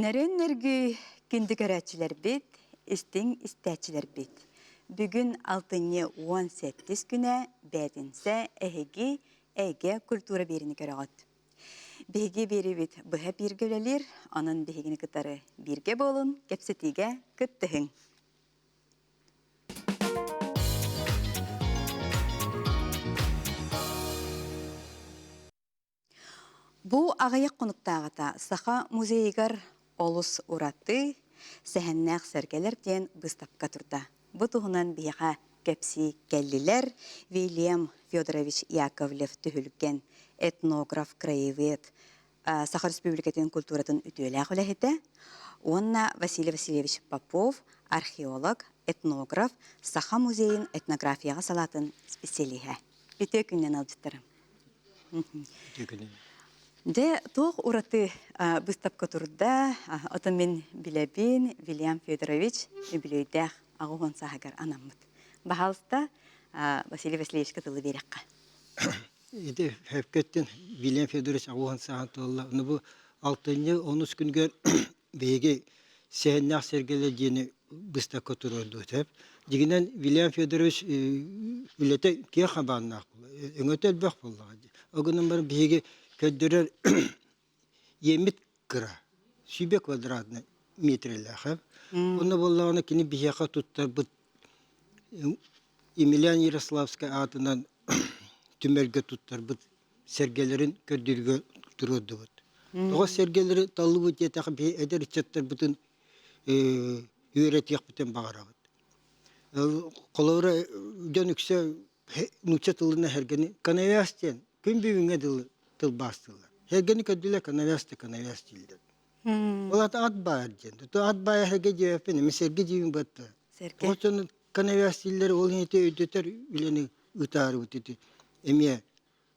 Нөрүөн нөргүй күндү көрөөччүлэрбит, истиҥ истээччилэрбит. Бүгүн алтынньы 18 күнэ бээтинсэ эһиги эйгэ культура биэрини көрөҕүт. Биһиги биэрибит быһа бииргэ үлэлиир, онон биһигини кытары бииргэ буолун, кэпсэтиигэ кыттыһыҥ. Бу аҕыйах хонуктааҕыта Саха музейыгар олус ураты сэһэннээх сэргэлэр диэн быыстапка турда. Бу туһунан биһиэхэ кэпсии кэллилэр Вильям Федорович Яковлев-Түһүлгэн, этнограф, краевед, Саха Республикатын культуратын үтүөлээх үлэһитэ уонна Василий Васильевич Попов, археолог, этнограф, Саха музейын этнографияҕа салаатын специалиһэ. Үтүө күнүнэн ыалдьыттарым. Дьэ, туох ураты быыстапка турда? Отон мин билэбин, Вильям Федорович үбүлүөйдээх 80 сааһыгар анаммыт. Баһаалыста, Василий Васильевичка тылы биэрэххэ. Ити хөпкөттөн Вильям Федорович 80 сааһын туолла. Ону бу алтынньы онус күнгөр биһиги сэһэннээх сэргэлэр диэни быыстапка туруордубут сөп. Дьиҥинэн Вильям Федорович үлэтэ киэҥ хабааннаах буолла, өҥөтө элбэх буоллаҕа дии. Ол гынан баран биһиги көрдөрөр иэммит кыра, сүүбэ квадратный метрэлээх. Онно буоллаҕына кини биһиэхэ туттарбыт Емельян Ярославскай аатынан түмэлгэ туттарбыт сэргэлэрин көрдүүргэ туруордубут. Тоҕо сэргэлэри таллыбыт диэтэххэ биһи эдэр ыччаттарбытын үөрэтиэхпитин баҕарабыт. Холобура, дьон үксэ нуучча тылынан сэргэни коновяз диэн күн бүгүҥҥэ дылы тылбаастыыллар. Сэргэни көрдүлэр коновяз да коновяз дииллэр. Ол ат ат баар диэн. То ат баайа сэргэ диэбэппин, эмэ сэргэ диибин батта. Сэргэ. Ол коновяз дииллэр, ол иһин өйдөтөр үлэни ыытаарыбыт ити эмиэ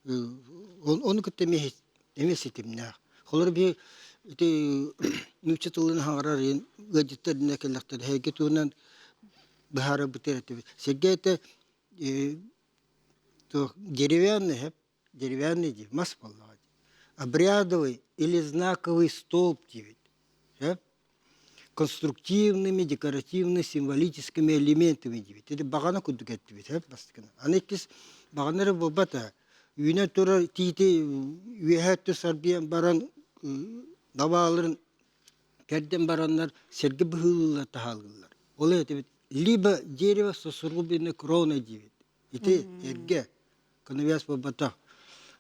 Ону кытта эмиэ эмиэ ситимнээх. Холобур биһи ити нуучча тылын хаҥарар ыалдьыттар иннэ кэллэхтэрэ эһиги туһунан быһаарарбыт этибит. Сэргэ этэ деревянный деревянный дии мас буоллаҕа дии. Обрядовый или знаковый столб диибит. Конструктивными, декоративными, символическими элементами диибит. Ити баҕана курдук эттибит бастакына. Аны иккис баҕана эрэ буолбата. Үүнэн турар тиити үөһэ өттү сарбыйан баран дабааларын кэрдэн бараннар сэргэ быһыылыылар таһаалыыллар. Ол этибит либо дерево со срубленной кроной диибит. Ити эргэ коновяз буолбатах.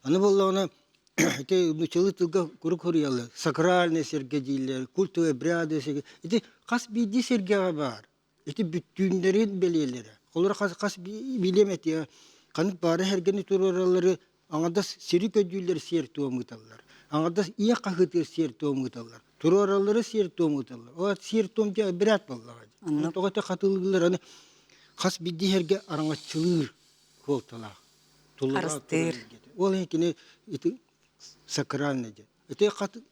Аны буоллаҕына ити нууччалыы тылга куруук суруйаллар сакральный сиргэ дииллэр, культовые обряды сиргэ. Ити хас биирдии сиргэҕэ баар. Ити бүттүүннэрин бэлиэлэрэ. Холобура хас хас билиэм этиэ ханнык баары сэргэни туруораллары аҥардас сири көрдүүллэр сиэр-туом ыыталлар. Аҥардас ийэ хаһыытыыр сиэр-туом ыыталлар. Туруораллары сиэр-туом ыыталлар. Ол сиэр-туом дьэ обряд буоллаҕа дии. Тоҕо ити хатылыыллар аны хас биирдии сэргэ араҥаччылыыр суолталаах. Харыстыыр. Ол иһин кини ити сакральный диэн. Ити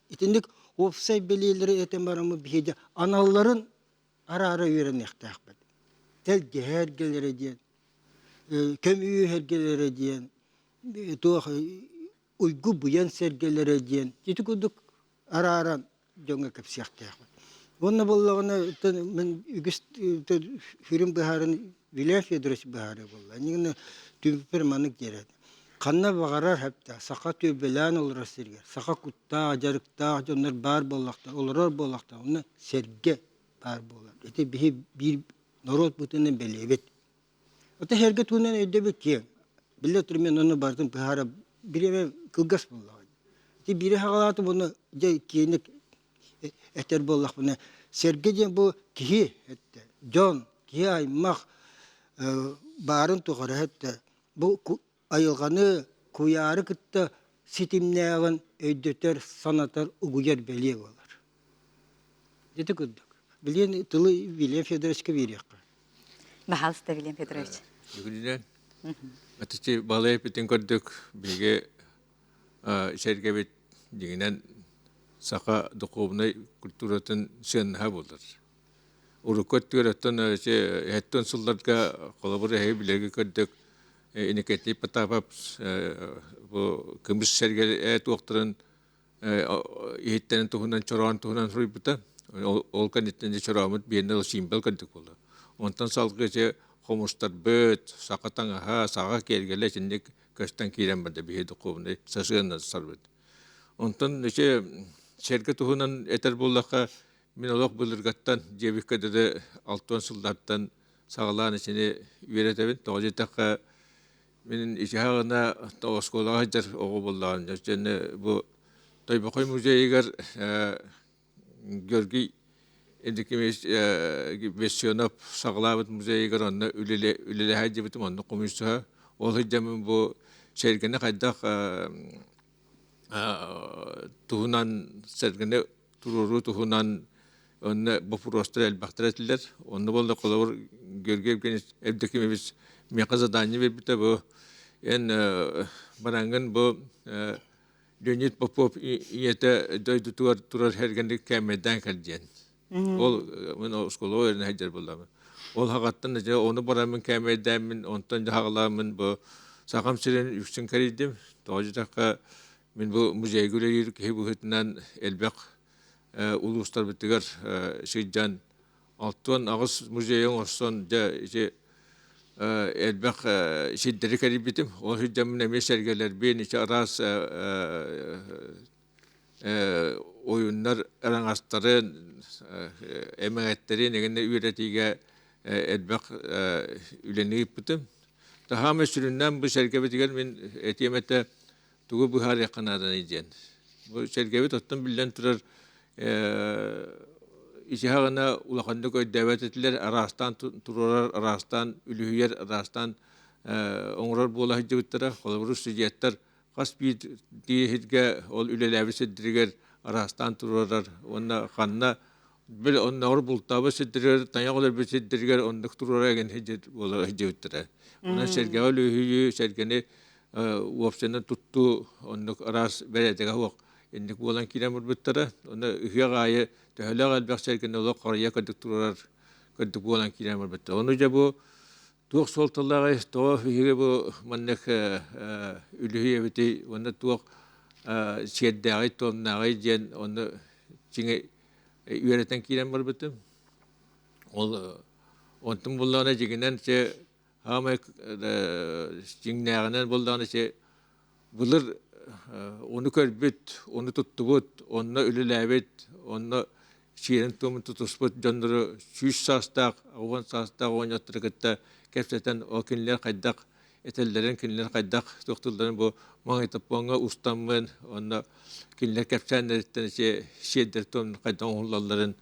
итинник уопсай бэлиэлэри этэн бараммыт биһиги аналларын араара үөрэниэхтээхпит. Тэлгэһэ эргэлэрэ диэн, көмүү эргэлэрэ диэн, туох уйгу быйан сэргэлэрэ диэн ити курдук арааран дьоҥҥо кэпсиэхтээхпит. Уонна буоллаҕына мин үгүс сүрүн быһааран Вилен Федорович быһаарыы буолла. Иннигинэ түмүкпэр маннык диэр этэ. Ханна баҕарар хэптэ саха түөлбэлээн олорор сиригэр саха куттаах, дьарыктаах дьоннор баар буоллахтар, олорор буоллахтар, онно сэргэ баар буолар. Ити биһи биир норуот быһыытынан бэлиэбит. Ото сэргэ туһунан өйдөбүл киэҥ. Биллэ турар мен ону барытын быһаара бириэмэ кылгас буоллаҕа. Ити биири хаҕалаатым уонна дьэ киэҥник этэр буоллахпына сэргэ диэн бу киһи эттэ дьон киһи аймах баарын тухары эттэ бу айылҕаны куйаары кытта ситимнээҕин өйдөтөр санатар угуйар бэлиэ буолар ити курдук билиэн тылы Вильям Федоровичка биэриэххэ Баһаалыста Вильям Федорович Бүгүнүнэн Атычы балай эппитин көрдүк биһиги сэргэбит дьиҥинэн саха духовнай культуратын сыаннаһа буолар. Урукку өттүгэр оттон эһэттэн сылларга холобур эһиги билэргэ көрдүк Иннокентий Потапов бу көмүс сэргэ туохтарын Иһиттэрин туһунан чороон туһунан суруйбута. Ол кэнниттэн чорооммут биэннэ символ курдук буолла. Онтон салгыы ити хомустарбыт, саха таҥаһа, саха киэргэлэ итинник көстөн киирэн барда биһи духовный сасыаннастарбыт. Онтон ити сэргэ туһунан этэр буоллахха, мин олох былыргаттан диэбиккэ дылы 60 сыллартан саҕалаан итини үөрэтэбин. Тоҕо диэтэххэ, Мин ичиһаҕына оскуолаҕа сылдьар оҕо буоллаҕым. Дьэ бу Тойбохой музейыгар Георгий Эдикимович Бессонов саҕалаабыт музейыгар онно үлэлэһэ сылдьыбытым, онно хомуйсуһа. Ол сылдьаммын бу сэргэни хайдах туһунан сэргэни туруоруу туһунан онно боппуруостар элбэхтэр этилэр. Онно буолла холобур Георгий Евгеньевич Евдокимович миэхэ задание биэрбитэ бу эн бараҥҥын бу Леонид Попов ийэтэ дойдутугар турар сэргэни кээмэйдээн кэл диэн. Ол мин оскуолаҕа үөрэнэ сылдьар буоллаҕым. Ол хаҕаттан дьэ ону бараммын кээмэйдээммин, онтон дьаһаҕалааммын бу Сахам сирин үксүн кэрийдим. Тоҕо диэтэххэ Мин бу музейга үлэлиир киһи быһыытынан элбэх улуустарбытыгар сылдьан 68 музейы оҥорсон дьэ ити элбэх сирдэри кэрийбитим. Ол сылдьаммын эмиэ сэргэлэрбин ити араас ойууннар араҥастарын, эмэгэттэрин эҥин үөрэтиигэ элбэх үлэни ыыппытым. Таһаама сүрүннээн бу сэргэбитигэр мин этиэм этэ тугу быһаарыахха нааданый диэн. Бу сэргэбит оттон биллэн турар исиһаҕына улаханнык өйдөөбөт этилэр, араастаан туруорар, араастаан үлүһүйэр, араастаан оҥорор буола сылдьыбыттара. Холобур, студенттар хас биирдии сиргэ ол үлэлээбит сирдэригэр араастаан туруорар уонна ханна били оннооҕор бултаабыт сирдэригэр, тайах өлөрбүт сирдэригэр оннук туруора эҥин буола сылдьыбыттара. Онон сэргэҕэ үлүһүйүү, сэргэни уопсайынан туттуу оннук араас бэрээдэгэ суох инник буолан киирэн барбыттара. Онно ыһыах аайы төһөлөөх элбэх сэргэни олох харыйа курдук туруорар курдук буолан киирэн барбыттар. Ону дьэ бу туох суолталааҕый, тоҕо биһиги бу маннык үлүһүй эбитий уонна туох сиэрдээҕий, туомнааҕый диэн онно чиҥи үөрэтэн киирэн барбытым. Ол онтум буллаҕына дьиҥинэн се Хаамай дьиҥнээҕинэн буоллаҕына ити былыр ону көрбүт, ону туттубут, онно үлэлээбит, онно сиэрин-туомун тутуспут дьоннору 100 саастаах, 10 саастаах оҕонньоттору кытта кэпсэтэн, ол кинилэр хайдах этэллэрин, кинилэр хайдах туохтуулларын бу магнитофоҥҥа устаммын, онно кинилэр кэпсээннэриттэн ити сиэрдэр-туомнар хайдах оҥоһуллалларын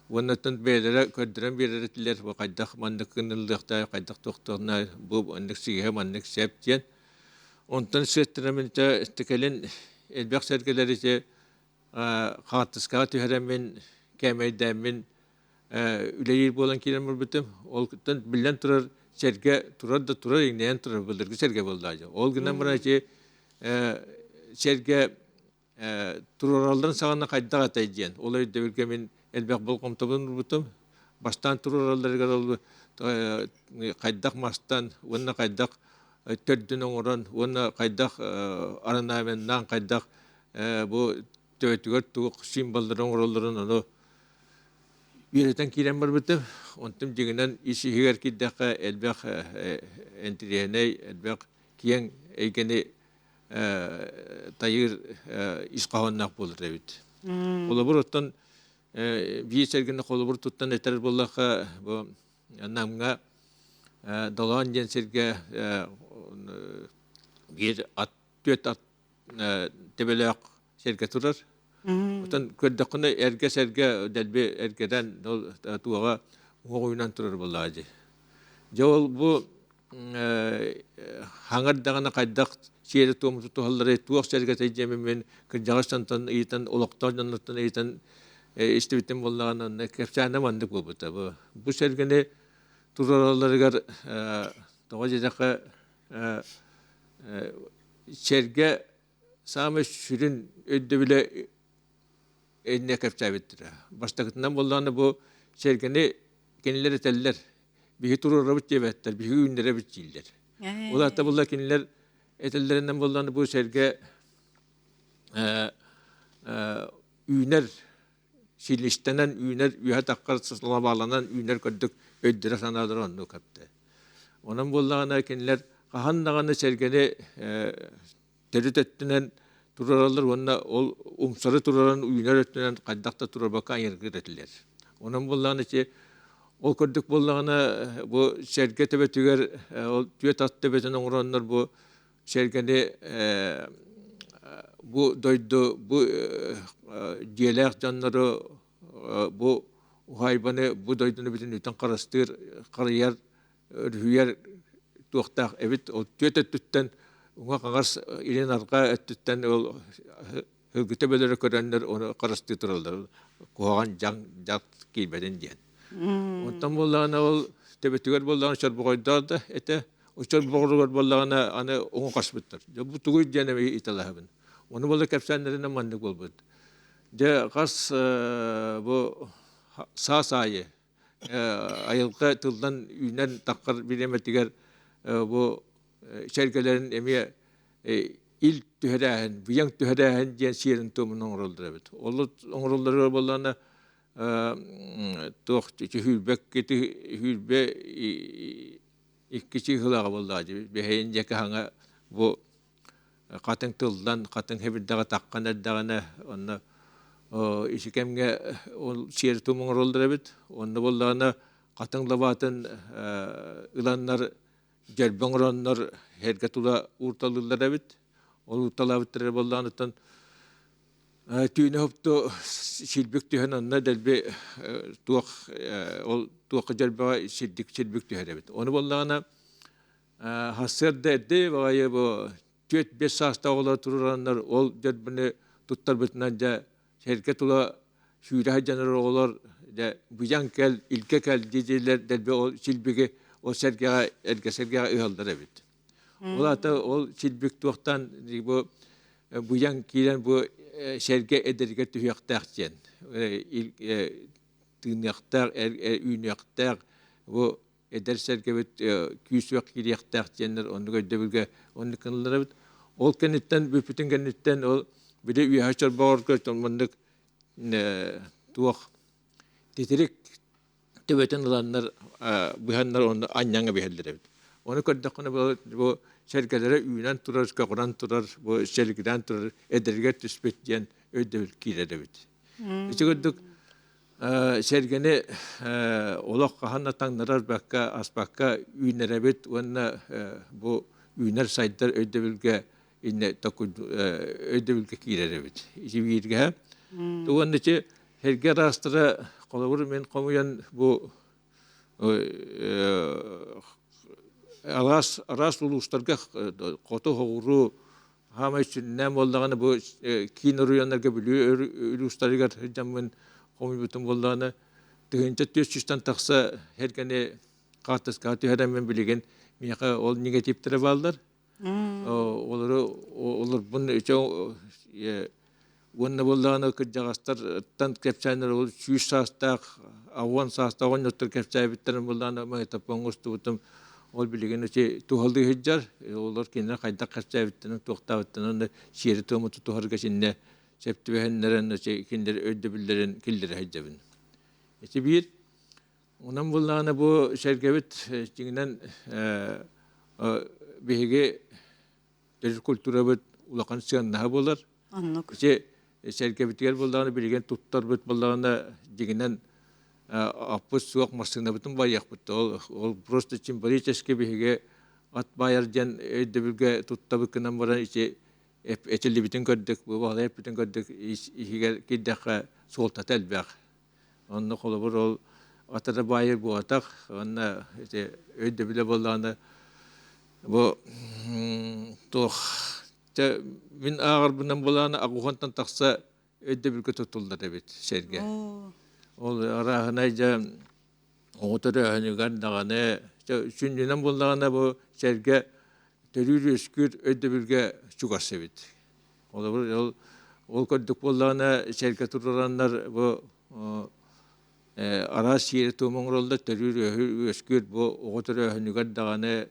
Уонна оттон бэйэлэрэ көрдөрөн биэрэр этилэр, бу хайдах маннык гыныллыахтаах, хайдах туохтуохна, бу маннык сыыһа, маннык сөп диэн. Онтон сыаттараммын кэлин элбэх сэргэлэр ити хаартыскаҕа түһэрэммин, кээмэйдээммин үлэлиир буолан киирэн барбытым. Ол биллэн турар сэргэ турар да турар, иҥнэйэн турар былыргы сэргэ буоллаҕа. Ол гынан баран ити сэргэ туруоралларын саҕана хайдах этэй диэн ол өйдөбүлгэ мин элбэх болҕомтобун уурбутум. Бастаан туруоралларыгар ол хайдах мастан уонна хайдах төрдүн оҥорон уонна хайдах орнаменнаан хайдах бу төбөтүгэр туох символлары оҥороллорун ону үөрэтэн киирэн барбытым. Онтум дьиҥинэн ис иһигэр киирдэххэ элбэх интэриэһинэй, элбэх киэҥ эйгэни тайыыр ис хоһоонноох буолар эбит. Холобур, оттон биир сэргэни холобур туттан этэр буоллахха, бу Намҥа Долоон диэн сиргэ биир ат, түөрт ат төбөлөөх сиргэ турар. Оттон көрдөххүнэ эргэ сэргэ дэлби эргэтэн ол туоҕа уҥуоҕуйунан турар буоллаҕа дии. Дьэ ол бу хаҥар даҕаны хайдах сиэри-туому тутуһалларый, туох сэргэтэй диэммин мин кырдьаҕас дьонтон ыйытан, олохтоох дьоннортон ыйытан истибитим буоллаҕына, онно кэпсээнэ маннык буолбута. Бу, бу сэргэни туруоралларыгар тоҕо диэтэххэ сэргэ саамай сүрүн өйдөбүлэ иннэ кэпсээбиттэрэ. Бастакытынан буоллаҕына бу сэргэни кинилэр этэллэр. Биһи туруорабыт диэбэттэр, биһи үүннэрэбит дииллэр. Ол аата буолла кинилэр этэллэринэн буоллаҕына бу сэргэ. Үүнэр силистэнэн үүнэр үөһэ таххар лабааланан үүнэр көрдүк өйдөрө-санаалара оннук эптэ. Онон буоллаҕына кинилэр хаһан даҕаны сэргэни төрүт өттүнэн турараллар уонна ол умсары тураран үүнэр өттүнэн хайдах да турарбакка айыргыр этилэр. Онон буоллаҕына ити ол курдук буоллаҕына бу сэргэ төбөтүгэр ол түөт ат төбөтүн оҥороннор бу сэргэни бу дойду бу дьиэлээх дьоннору бу уһаайбаны бу дойдуну бүтүннүүтүн харыстыыр харыйар өрүһүйэр туохтаах эбит ол түөт өттүттэн уҥа-хаҥас илин-арҕаа өттүттэн ол Һылгыта бөлөрө көрөннөр ону харыстыы тураллар куһаҕан дьаҥ дьат киирбэтин диэн. Онтон буоллаҕына ол төбөтүгэр буоллаҕына чорбоҕойдоох да этэ чорбоҕоругар буоллаҕына аны уҥа хаспыттар. Дьэ бу тугуй диэн эмиэ ыйыталаһабын. Ону буолла кэпсээннэринэн маннык буолбут. Дьэ хас бу саас аайы айылҕа тыллан үүнэн таххар бириэмэтигэр бу сэргэлэрин эмиэ ил түһэрээһин, быйаҥ түһэрээһин диэн сиэрин туомун оҥороллор эбит. Ол оҥороллоругар буоллаҕына туох түһүүрбэккити үүрбэ икки чыыһылаҕа буоллаҕа дии бэһэйин диэки хаҥа бу хатыҥ тыллан хатыҥ хэбирдэҕэ таххан эрдэҕинэ онно ити кэмҥэ ол сиэр туом оҥороллор эбит онно буоллаҕына хатыҥ лабаатын ыланнар дьөрбө оҥороннор эргэ тула уурталыыллар эбит. Ол уурталаабыттар эрэ буоллаҕыттан түүнү хопту силбик түһэн онно дэлби туох ол туохха дьөрбөҕө сирдик силбик түһэр эбит. Ону буоллаҕына сарсыарда эрдэ баҕайы бу 4-5 саастаах оҕолор туруораннар ол дьөрбөнү туттарбытынан дьэ сэргэ тула сүүрэ сылдьан оҕолор дьэ быйаҥ кэл, илгэ кэл дииллэр дэлби ол силбиги ол сэргэҕэ эргэ сэргэҕэ ыһаллар эбит. Ол аата ол силбик туохтан бу быйаҥ киирэн бу сэргэ эдэригэр түһүөхтээх диэн тыыныахтаах, үүнүөхтээх бу эдэр сэргэбит күүс-уох киириэхтээх диэннэр оннук өйдөбүлгэ оннук гыналлар эбит. Ол кэнниттэн бүппүтүн кэнниттэн ол били үөһэ чорбоҕорго маннык туох титирик төбөтүн ыланнар быһаннар онно анньаҥа биһэллэр эбит. Ону көрдөххүнэ бу сэргэлэрэ үүнэн турар, көҕүрэн турар, бу сэлгилээн турар эдэригэр түспүт диэн өйдөбүл киирэр эбит. Ити курдук Сэргэни олох хаһан да таҥнарарбакка, аспакка үүнэрэбит уонна бу үүнэр-сайдар өйдөбүлгэ иннэ өйдөбүлгэ киирэр эбит. Ити бииргэһэ. Уонна ити сэргэ араастара холобур мин хомуйан бу араас араас улуустарга хоту хоҕуруу Хаамай сүннээн буоллаҕына бу киин оройуоннарга Бүлүү улуустарыгар сылдьаммын хомуйбутум буоллаҕына 1400-тэн тахса эргэни хаартыскаҕа түһэрэммин билигин миэхэ ол негативтэрэ бааллар. Олору олорбун Уонна буоллаҕына кырдьаҕастартан кэпсээннэр ол 100 саастаах, 80 саастаах оҕонньоттор кэпсээбиттэрин буоллаҕына магнитофоҥҥа устубутум. Ол билигин ити туһалыы сылдьар. Олор кинилэр хайдах кэпсээбиттэрин, туохтаабыттарын уонна сиэри-туому тутуһарга итиннэ сөп түбэһиннэрэн кинилэр өйдөбүллэрин киллэрэ сылдьабын. Ити биир. Онон буоллаҕына бу сэргэбит дьиҥинэн биһиги төрүт культурабыт улахан сыаннаһа буолар. Оннук. Ити сэргэбитигэр буоллаҕына билигин туттарбыт буоллаҕына дьиҥинэн аппыт суох массыынабытын байыахпыт. Ол, ол просто символически биһиги ат баайар диэн өйдөбүлгэ туттабыт гынан баран ити этиллибитин көрдүк, бу баһылай эппитин көрдүк иһигэр киирдэххэ суолтата элбэх. Онно холобур ол атара баайыр буолатах уонна ити өйдөбүлэ буоллаҕына бу туох чэ мин ааҕарбынан буолаана аҕуһунтан тахса өйдөбүлгэ туттуллар эбит сэргэ. Ол арааһынай дьэ оҕо төрөөһүнүгэр даҕаны сүнньүнэн буоллаҕына бу сэргэ төрүүр-үөскүүр өйдөбүлгэ чугас эбит. Холобур, ол, ол көрдүк буоллаҕына сэргэ туруораннар бу араас сиэри-туому оҥороллор, төрүүр үөскүүр бу оҕо төрөөһүнүгэр даҕаны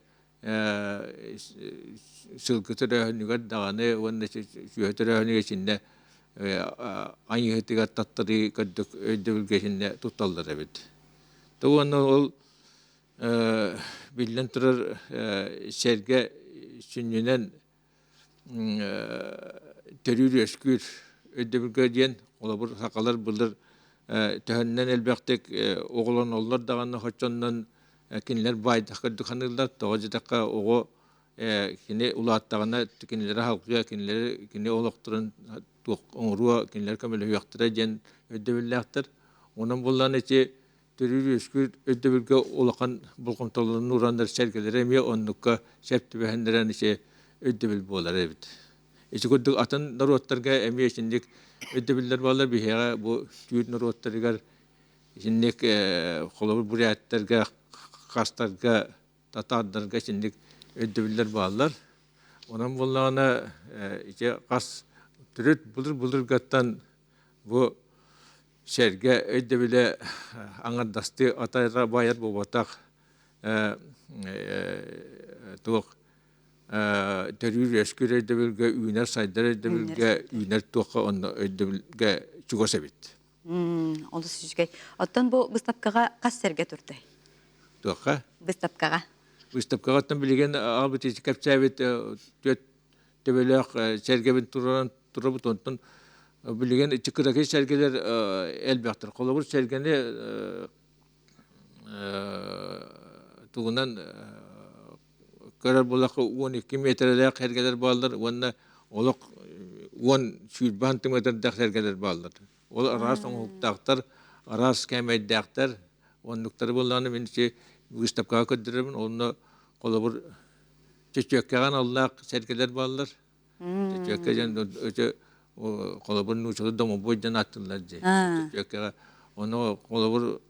сылгы төрөөһүнүгэр даҕаны уонна сүөһү төрөөһүнүгэр итиннэ. айыыһытыгар таттарыы көрдүк өйдөбүлгэ итиннэ тутталлар эбит. Уонна ол биллэн турар сэргэ сүнньүнэн төрүүр-үөскүүр өйдөбүлгэ диэн холобур сахалар былыр төһөннөн элбэхтик оҕолоноллор даҕаны хоччоннон кинилэр баайдах курдук саныыллар тоҕо диэтэххэ оҕо кини улааттаҕына кинилэри халҕыа кинилэри кини олохторун туох оҥоруо кинилэр көмөлөһүөхтэрэ диэн өйдөбүллээхтэр онон буллан ити төрүүр-үөскүүр өйдөбүлгэ улахан болҕомтолорун ураннар сэргэлэрэ эмиэ оннукка сөп түбэһиннэрэн ити өйдөбүл буолар эбит. Ити курдук атын норуоттарга эмиэ итинник өйдөбүллэр буолар. Биһиэхэ бу түүр норуоттарыгар итинник холобур буряттарга, хастарга, татаардарга итинник өйдөбүллэр бааллар. Онон буоллаҕына ити хас төрүт былыр-былыргаттан бу сэргэ өйдөбүлэ аҥардастыы атайра байар буолбатах туох төрүүр-үөскүүр өйдөбүлгэ үүнэр-сайдар өйдөбүлгэ үүнэр туохха онно өйдөбүлгэ чугас эбит. Олус үчүгэй. Оттон бу быыстапкаҕа хас сэргэ турдай? Туохха? Быыстапкаҕа. Быыстапкаҕа оттон билигин аҕабыт кэпсээбит түөрт төбөлөөх сэргэбин туран турабыт онтон билигин ичи кыракый сэргэлэр элбэхтэр. Холобур сэргэни тугунан көрөр буоллахха 12 миэтэрэлээх сэргэлэр бааллар уонна олох 10-20 сантиметрдаах сэргэлэр бааллар. Ол араас оҥоһуктаахтар, араас кээмэйдээхтэр. Оннуктары буоллаҕына мин ити выставкаҕа көрдөрөбүн. Онно холобур чөчүөккэҕэ аналлаах сэргэлэр бааллар. Чөчүөккэ диэн өтө холобур нууччалыы домобой диэн ааттыыллар дии. Чөчүөккэҕэ ону холобур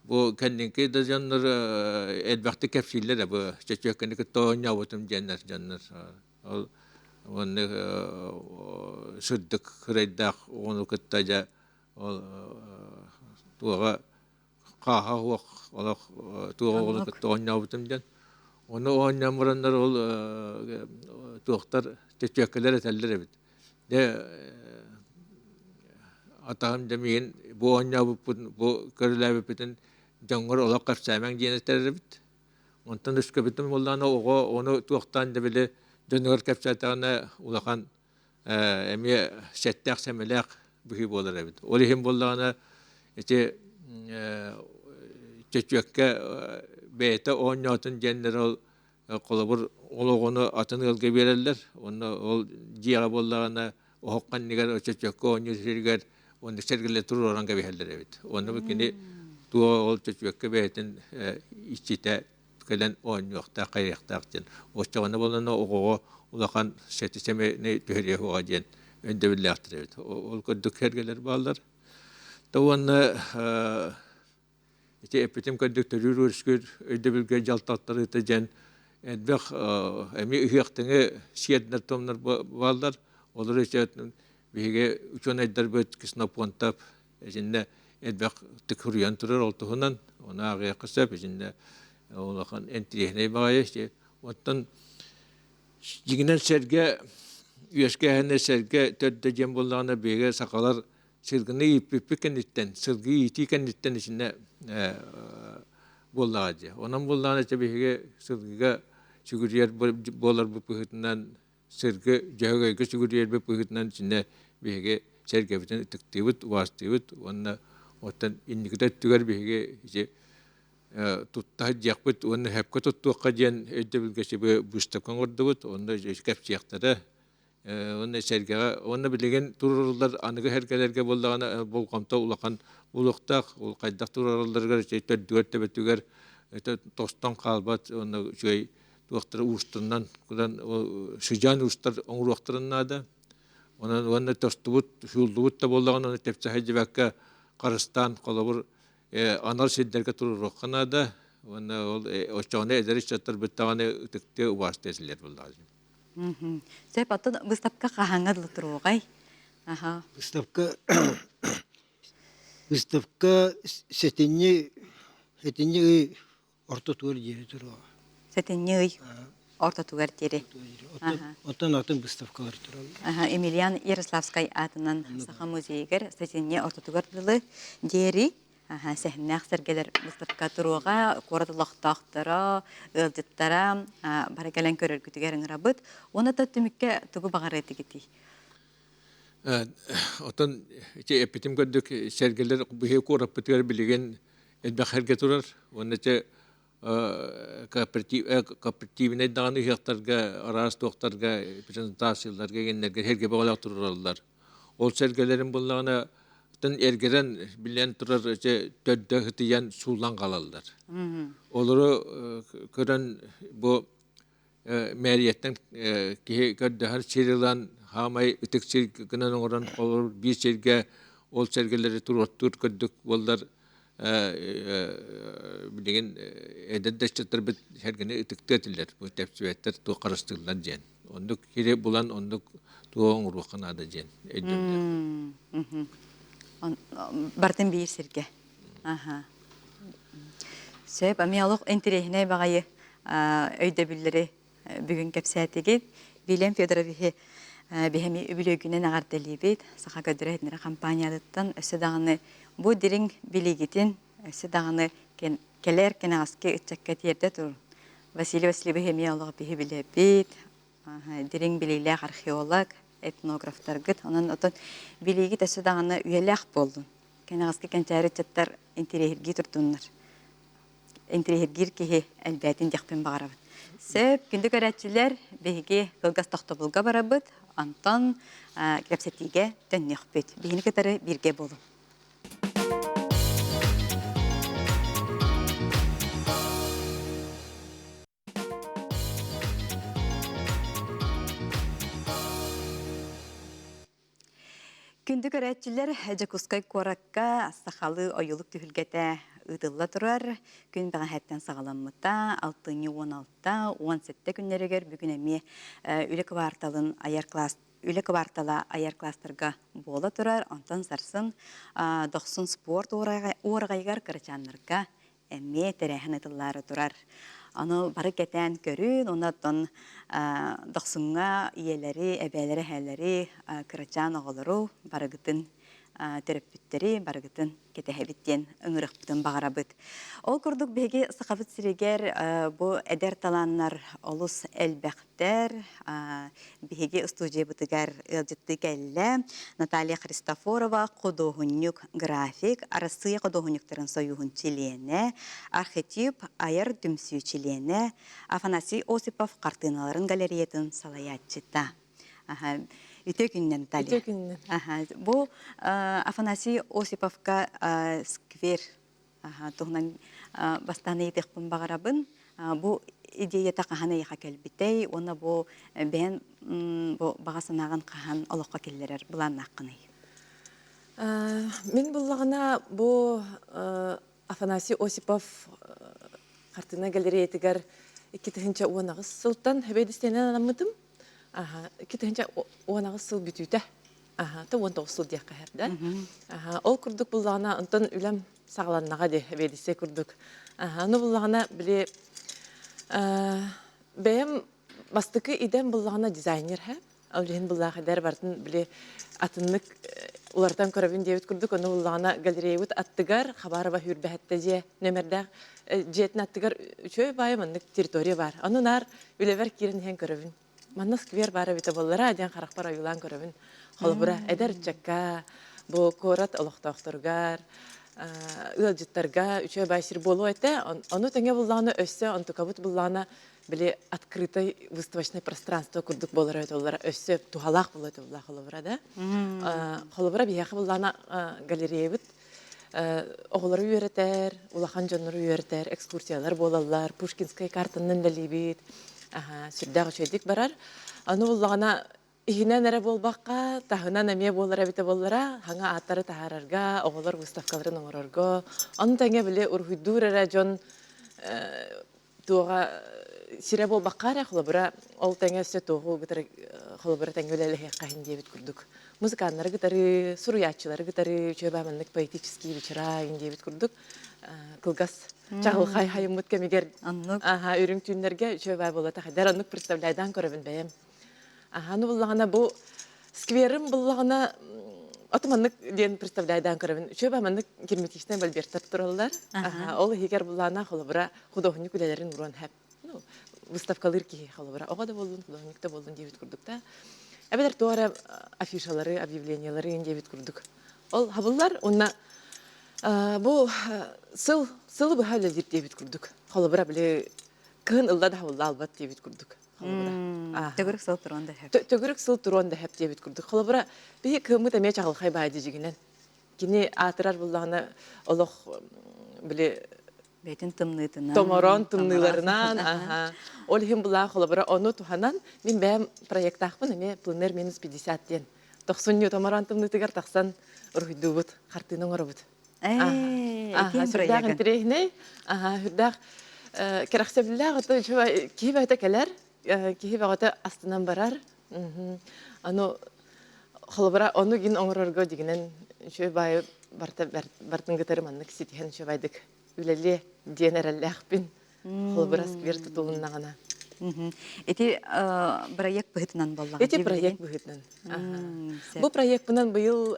бу кэнники да дьоннор элбэхтик кэпсииллэр бу чөчүөккэни кытта оонньообутум диэннэр дьоннор. Ол уонна сырдык кырайдаах оҕону кытта дьэ ол туоҕа хааһа суох олох туох оҕону кытта оонньообутум диэн. Ону оонньоон бараннар ол туохтар чөчүөккэлэр этэллэр эбит. Дьэ атаһым дьэ миигин бу оонньообуппун бу көрүлээбиппитин дьоҥҥор олох кэпсээмэҥ диэн этэр эбит. Онтон өскөбүтүн буоллаҕына оҕо ону туохтаан да били дьонугар кэпсээтэҕинэ улахан эмиэ сэттээх-сэмэлээх быһыы буолар эбит. Ол иһин буоллаҕына ити чөчүөккэ бэйэтэ оонньоотун диэннэр ол холобур ол оҕону атын ыалга биэрэллэр. Онно ол дьиэҕэ буоллаҕына оһох анныгар чөчүөккэ оонньуур сиригэр онно сэргэлэр туруоран кэбиһэллэр эбит. Онно бу кини туох ол чөчүөккэ бэйэтин иччитэ кэлэн оонньуохтаах, хайыахтаах диэн. Оччоҕуна буоллаҕына оҕоҕо улахан сэти-сэмэни түһэриэ суоҕа диэн өйдөбүллээхтэр эбит. Ол курдук сэргэлэр бааллар. Да уонна ити эппитим курдук төрүүр-үөскүүр өйдөбүлгэ дьалтаттарыыта диэн элбэх эмиэ ыһыахтыҥы сиэрдэр-туомнар бааллар. Олор биһиги учуонайдарбыт Ксенофонтов итиннэ элбэхтик суруйан турар ол туһунан ону ааҕыахха сөп итиннэ улахан интириэһинэй баҕайы оттон дьиҥинэн сэргэ үөскээһинэ сэргэ төрдө диэн буоллаҕына биһиги сахалар сылгыны ииппиппит кэнниттэн сылгы иитии кэнниттэн итиннэ буоллаҕа дии онон буоллаҕына ити биһиги сылгыга сүгүрүйэр буоларбыт быһыытынан сыргы дьөһөгөйгө сүгүрүйэрбит быһыытынан итиннэ биһиги сэргэбитин ытыктыыбыт, убаастыыбыт уонна оттон инникитэ өттүгэр биһиги ити тутта сылдьыахпыт уонна сөпкө туттуохха диэн өйдөбүлгэ сибы быыстапка оҥордубут уонна кэпсиэхтэрэ уонна сэргэҕэ уонна билигин туруоруллар аныгы сэргэлэргэ буоллаҕына болҕомто улахан буолуохтаах ол хайдах туруоралларыгар төрдүгэр төбөтүгэр тостон хаалбат уонна үчүгэй туохтара уустунан кудан сыдьаан уустар оҥоруохтарын наада. Онон уонна тостубут, сууллубут да буоллаҕына ону тэпсэ сылдьыбакка харыстаан холобур анал сирдэргэ туруоруохха наада. Уонна ол оччоҕуна эдэр ыччаттар быттаҕына ытыктыы убаастыы этилэр буоллаҕа. Сөп, оттон выставка хаһааҥҥа дылы туруоҕай? Аха. Выставка выставка сэтинньи сэтинньи ый ортотугар диэри туруоҕа. Сэтинньи ый. ортотугар диэри. Оттон атын выставкалар тураллар. Емельян Ярославскай аатынан Саха музейыгар сэтинньи ортотугар дылы диэри сэһэннээх сэргэлэр выставка туруоҕа, куорат олохтоохторо, ыалдьыттара бары кэлэн көрөргүтүгэр ыҥырабыт. Уонна да түмүккэ тугу баҕарыа этигитий? Оттон ити эппитим көрдүк сэргэлэр биһиги куораппытыгар билигин элбэх сэргэ турар. Уонна ити кооперативнай даҕаны ыһыахтарга, араас туохтарга, презентацияларга гэннэргэ сэргэ бөҕөлөөх турараллар. Ол сэргэлэрин буллаҕына эргэрэн билэн турар төрдө ытыйан сууллан хаалаллар. Олору көрөн бу мэрияттан киһи көрдөһөр сир ылан хаамай ытык сир гынан оҥорон олорор биир сиргэ ол сэргэлэри туруортуур көрдүк буоллар билигин эдэр да ыччаттарбыт сэргэни ытыктыа этилэр бу тэпсибэттэр туох харыстыыллар диэн оннук сири булан оннук туох оҥоруохха наада диэн өйдөбүллээх. Бартын биир сиргэ. Аха. Сөп, эмиэ олох интэриэһинэй баҕайы өйдөбүллэри бүгүн кэпсээтигит. Вильям Федоровиһы биһэми үбүлүөйгүнэн эҕэрдэлиибит. Саха көрдөрөр иһитиннэрэр компаниятыттан өссө даҕаны бу дириҥ билиигитин өссө даҕаны кэлэр кэнэҕэски ыччакка тиэрдэ турун. Василий Васильевич эмиэ олох биһи билэбит, дириҥ билиилээх археолог, этнографтаргыт. Онон отон билиигит өссө даҕаны үйэлээх буоллун. Кэнэҕэски кэнчээри ыччаттар интэриэһиргии турдуннар. Интэриэһиргиир киһи элбээтин диэхпин баҕарабын. Сөп, күндү көрөөччүлэр, биһиги кылгас тохтобулга барабыт, онтон кэпсэтиигэ төннүөхпүт. Биһини кытары бииргэ буолуҥ. Күндү көрөөччүлэр, Дьокуускай куоракка сахалыы ойуулук түһүлгэтэ ыытылла турар. Күн бэҕэһээттэн саҕаламмыта. Алтынньы 16, 17 күннэригэр бүгүн эмиэ үлэ кыбаарталын айар класс үлэ кыбаартала айар кластерга буола турар. Онтон сарсын Дохсун спорт уораҕайыгар кырачааннарга эмиэ тэрээһин ытыллаары турар. Аны бары кэтээн көрүүн, онон дохсуҥҥа ийэлэри, эбээлэри, эһээлэри, кырачаан оҕолору барыгытын төрөппүттэри барыгытын кэтэһэбит диэн ыҥырыахпытын баҕарабыт. Ол курдук биһиги Сахабыт сиригэр бу эдэр талааннар олус элбэх Биһиги устуудьуйабытыгар ыалдьыттыы кэллэ Наталья Христофорова, худуоһунньук, график, Арассыыйа худуоһунньуктарын сойууһун чилиэнэ, архетип айар түмсүү чилиэнэ Афанасий Осипов хартыыналарын галереятын салайааччыта. Үтүө күнүнэн, Наталья. Үтүө күнүнэн. Бу Афанасий Осиповка сквер туһунан бастаан ыйытыахпын баҕарабын. Бу идеята хаһан эйиэхэ кэлбитэй уонна бу бэйэн бу баҕа санааҕын хаһан олоххо киллэрэр былааннааххыный? Мин буллаҕына бу Афанасий Осипов хартыына галереятыгар 2018 сылтан хэбэдистиэнэн анаммытым. 2018 сыл бүтүүтэ. Аха, то 19 сыл диэххэ сөп да. Аха, ол курдук буллаҕына, онтон үлэм саҕаланнаҕа дии, эбиэдиссэй курдук. Аха, ону буллаҕына, били бэйэм бастакы идэм буллаҕына дизайнер һэ. Ол иһин буллаах эдэр барытын били атыннык уларытан көрөбүн диэбит курдук, ону буллаҕына галереябыт аттыгар Хабарова Хүрбэһэттэ дьиэ нөмердээх дьиэтин аттыгар үчүгэй баайы маннык территория баар. Ону наар үлэбэр киирэн иһэн көрөбүн. Манна сквер баар эбитэ буоллара диэн харахпар ойуулаан көрөбүн. Холобура, эдэр ыччакка, бу куорат олохтоохторугар, ыалдьыттарга үчүгэй баай сир буолуо этэ. Ону тэҥэ буллаҕына өссө онтукабыт буллаҕына били открытый выставочное пространство курдук буолар эбит буоллара өссө туһалаах буолуо этэ буолла холобура да. Холобура биһиэхэ буллаҕына галереябыт оҕолору үөрэтэр, улахан дьоннору үөрэтэр экскурсиялар буолаллар, Пушкинскай картанан үлэлиибит, сүрдээх үчүгэйдик барар. Аны буллаҕына иһинэн эрэ буолбакка, таһынан эмиэ буолар эбитэ буоллара, хаҥа ааттары таһаарарга, оҕолор выставкаларын оҥорорго, ону тэҥэ били уруһуйдуур эрэ дьон туоҕа сирэ буолбакка эрэ, холобура, ол тэҥэ өссө туоҕу кытары. Холобура тэҥҥэ үлэлэһиэххэ диэбит курдук. Музыканнары кытары, суруйааччылары кытары үчүгэй маннык поэтический вечера диэбит курдук кылгас чаҕылхай хайыммыт кэмигэр Оннук. аха үрүҥ түүннэргэ үчүгэй буолла тахайдар оннук представляйдаан көрөбүн бэйэм. Аха ну буллаҕына бу скверым буллаҕына ото маннык диэн представляйдаан көрөбүн. Үчүгэй маннык герметичнай мольберттар тураллар. Аха ол иһигэр буллаана холобура художник үлэлэрин уруон хэп. Ну, выставкалыыр киһи холобура оҕо да буоллун, художник да буоллун диэбит курдук да. Эбэтэр туох эрэ афишалары, объявлениялары диэбит курдук. Ол хабыллар уонна бу сыл сылы быһа үлэлиир диэбит курдук. Холобура били кыһын ылла да хабылла албат диэбит курдук. Холобура. Төгүрүк сыл туруон да сөп. Төгүрүк сыл туруон да сөп диэбит курдук. Холобура биһи кыһыммыт эмиэ чаҕылхай баай дьигинэн. Кини аатырар буллаҕына олох били бэйтин тымныытынан томороон тымныыларынан аха ол иһин булаа холобура ону туһанан мин бэйэм проектаахпын эмиэ пленэр минус 50 диэн тохсунньу томороон тымныытыгар тахсан уруһуйдуубут хартыына оҥоробут Аха сүрдээх интэриэһинэй аха сүрдээх кэрэхсэбиллээх ото киһи бэйэтэ кэлэр киһи бөҕөтө астынан барар аны холобура ону гин оҥорорго дигинэн үчүгэй баайы барыта бартын кытары маннык ситиһэн үчүгэйдик үлэлиэ диэн эрэллээхпин. Холобура сквер тутулуннаҕына. Ити проект быһыытынан буоллаҕа. Ити проект быһыытынан. Бу проекпынан быйыл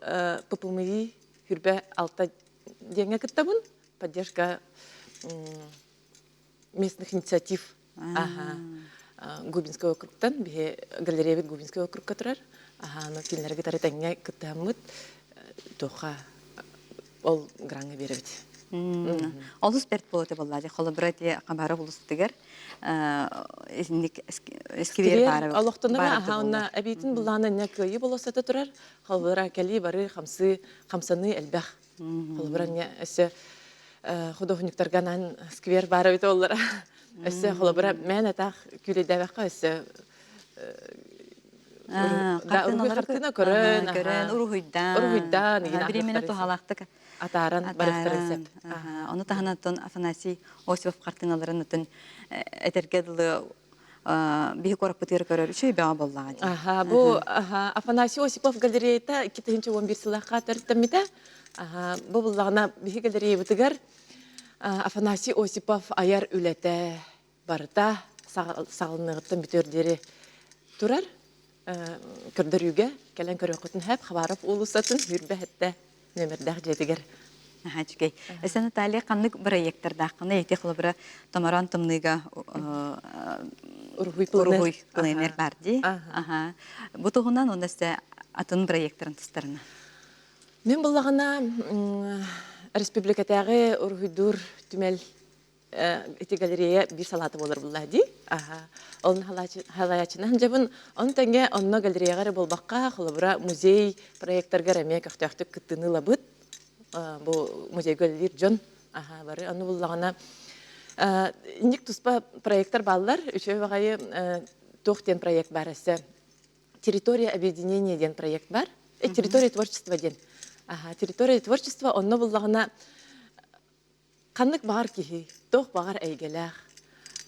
ППМИ хүрбэ алта диэҥҥэ кыттабын. Поддержка местных инициатив Аха. Губинскай округтан биһи галереябыт Губинскай округка турар. Аха, аны кинилэри кытары тэҥҥэ кыттыһаммыт туохха ол граҥҥа биэрэбит. Олус бэрт буолуо буоллаа дии. Холобура ити Хабаров улуустугар итинник сквер баара олохтонор аха онно эбиитин былаана инне кыайыы болуоссата турар. Холобура кэлии бары хамсыы хамсаныы элбэх. Холобура өссө художниктарга анаан сквер баар эбит оллара. Өссө холобура мээн атаах күүлэйдээбэххэ өссө хартыына көрөн, көрөн, уруһуйдаан, уруһуйдаан, бириэмэни туһалаахтык атааран барыахтарын сөп. Ону таһынан Афанасий Осипов хартыыналарын атын этэргэ дылы биһи куораппытыгар көрөр үчүгэй бөҕө буоллаҕа дии. Аха, бу Афанасий Осипов галереята 2011 сыллаахха төрүттэммитэ. Аха, бу буллаҕына биһи галереябытыгар Афанасий Осипов айар үлэтэ барыта саҕаланыаҕыттан бүтүөр диэри турар. Көрдөрүүгэ кэлэн көрүөххүтүн сөп. Хабаров уулуссатын сүүрбэ нүөмэрдээх дьиэтигэр. Наһаа үчүгэй. Өссө Наталья ханнык бырайыактардааххыный? Ити холобура томороон тымныыга уруһуй уруһуй пленэр бар дии. Аха. Бу туһунан уонна өссө атын бырайыактарын тустарына. Мин буллаҕына республикатааҕы уруһуйдуур түмэл ити галерея биир салаата буолар буллаа дии. Аха. Ол халаячынан дьабын он тэҥэ онно галереяҕа эрэ буолбакка, холобура музей проекттаргар эмиэ көхтөөхтүк кыттыыны ылабыт. Бу музейга үлэлиир дьон аха бары ону буллаҕына инник туспа проекттар бааллар. Үчүгэй баҕайы туох диэн проект баар өссө территория объединения диэн проект бар. Территория творчества диэн. Аха, территория творчества онно буллаҕына Ханнык баҕар киһи, туох баҕар эйгэлээх,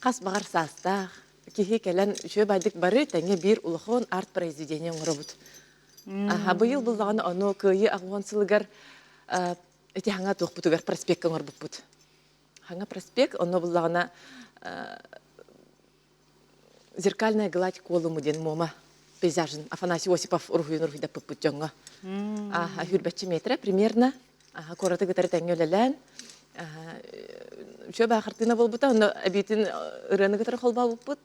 хас баҕар саастаах киһи кэлэн үчүгэй баайдык бары тэҥҥэ биир улахан арт-произведение оҥоробут. Аха, быйыл буллаҕына ону Кыайыы аҕыс сылыгар ити хаҥа туохпутугар проспекка оҥорбуппут. Хаҥа проспект, онно буллаҕына «Зеркальная гладь Колымы» диэн Муома пейзажын Афанасий Осипов уруһуйун уруһуйдаппыппыт дьоҥҥо. Ааһа, сүүрбэччэ метрэ примерно. Аха, куораты кытары тэҥҥэ үлэлээн. Үчүгэй баа хартыына буолбута, онно эбиитин ырыаны кытары холбообуппут.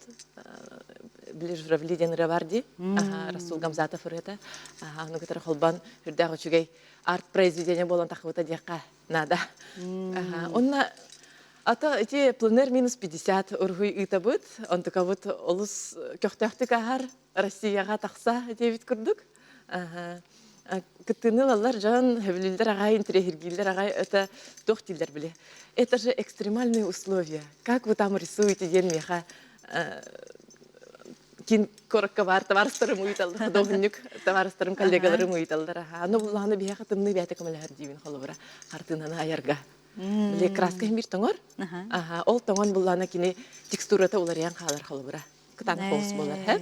Били Журавли диэн ырыа бар дии. Аха, Расул Гамзатов ырыата. Аха, ону кытары холбоон үрдээх үчүгэй арт-произведение буолан тахсыбыта диэххэ наада. Аха, онно Ата ити пленэр минус 50 уруһуй ыытабыт. Онтукабыт олус көхтөөхтүк аһар Россияҕа тахса диэбит курдук. Кыттыыны ылаллар дьон, сөбүлүүллэр аҕай, интэриэһиргииллэр аҕай. Это туох дииллэр били. Это же экстремальные условия. Как вы там рисуете диэн миэхэ кин куоракка баар табаарыстарым ыйыталлар, худуоһунньук табаарыстарым, коллегаларым ыйыталлар. Аны буллаҕына биһиэхэ тымныы бэйэтэ көмөлөһөр диибин холобура хартыынаны айарга. Били краска иһин биир тоҥор. Аха, ол тоҥон буллаана кини текстурата уларыйан хаалар холобура. Кытаанах соус буолар, һэ?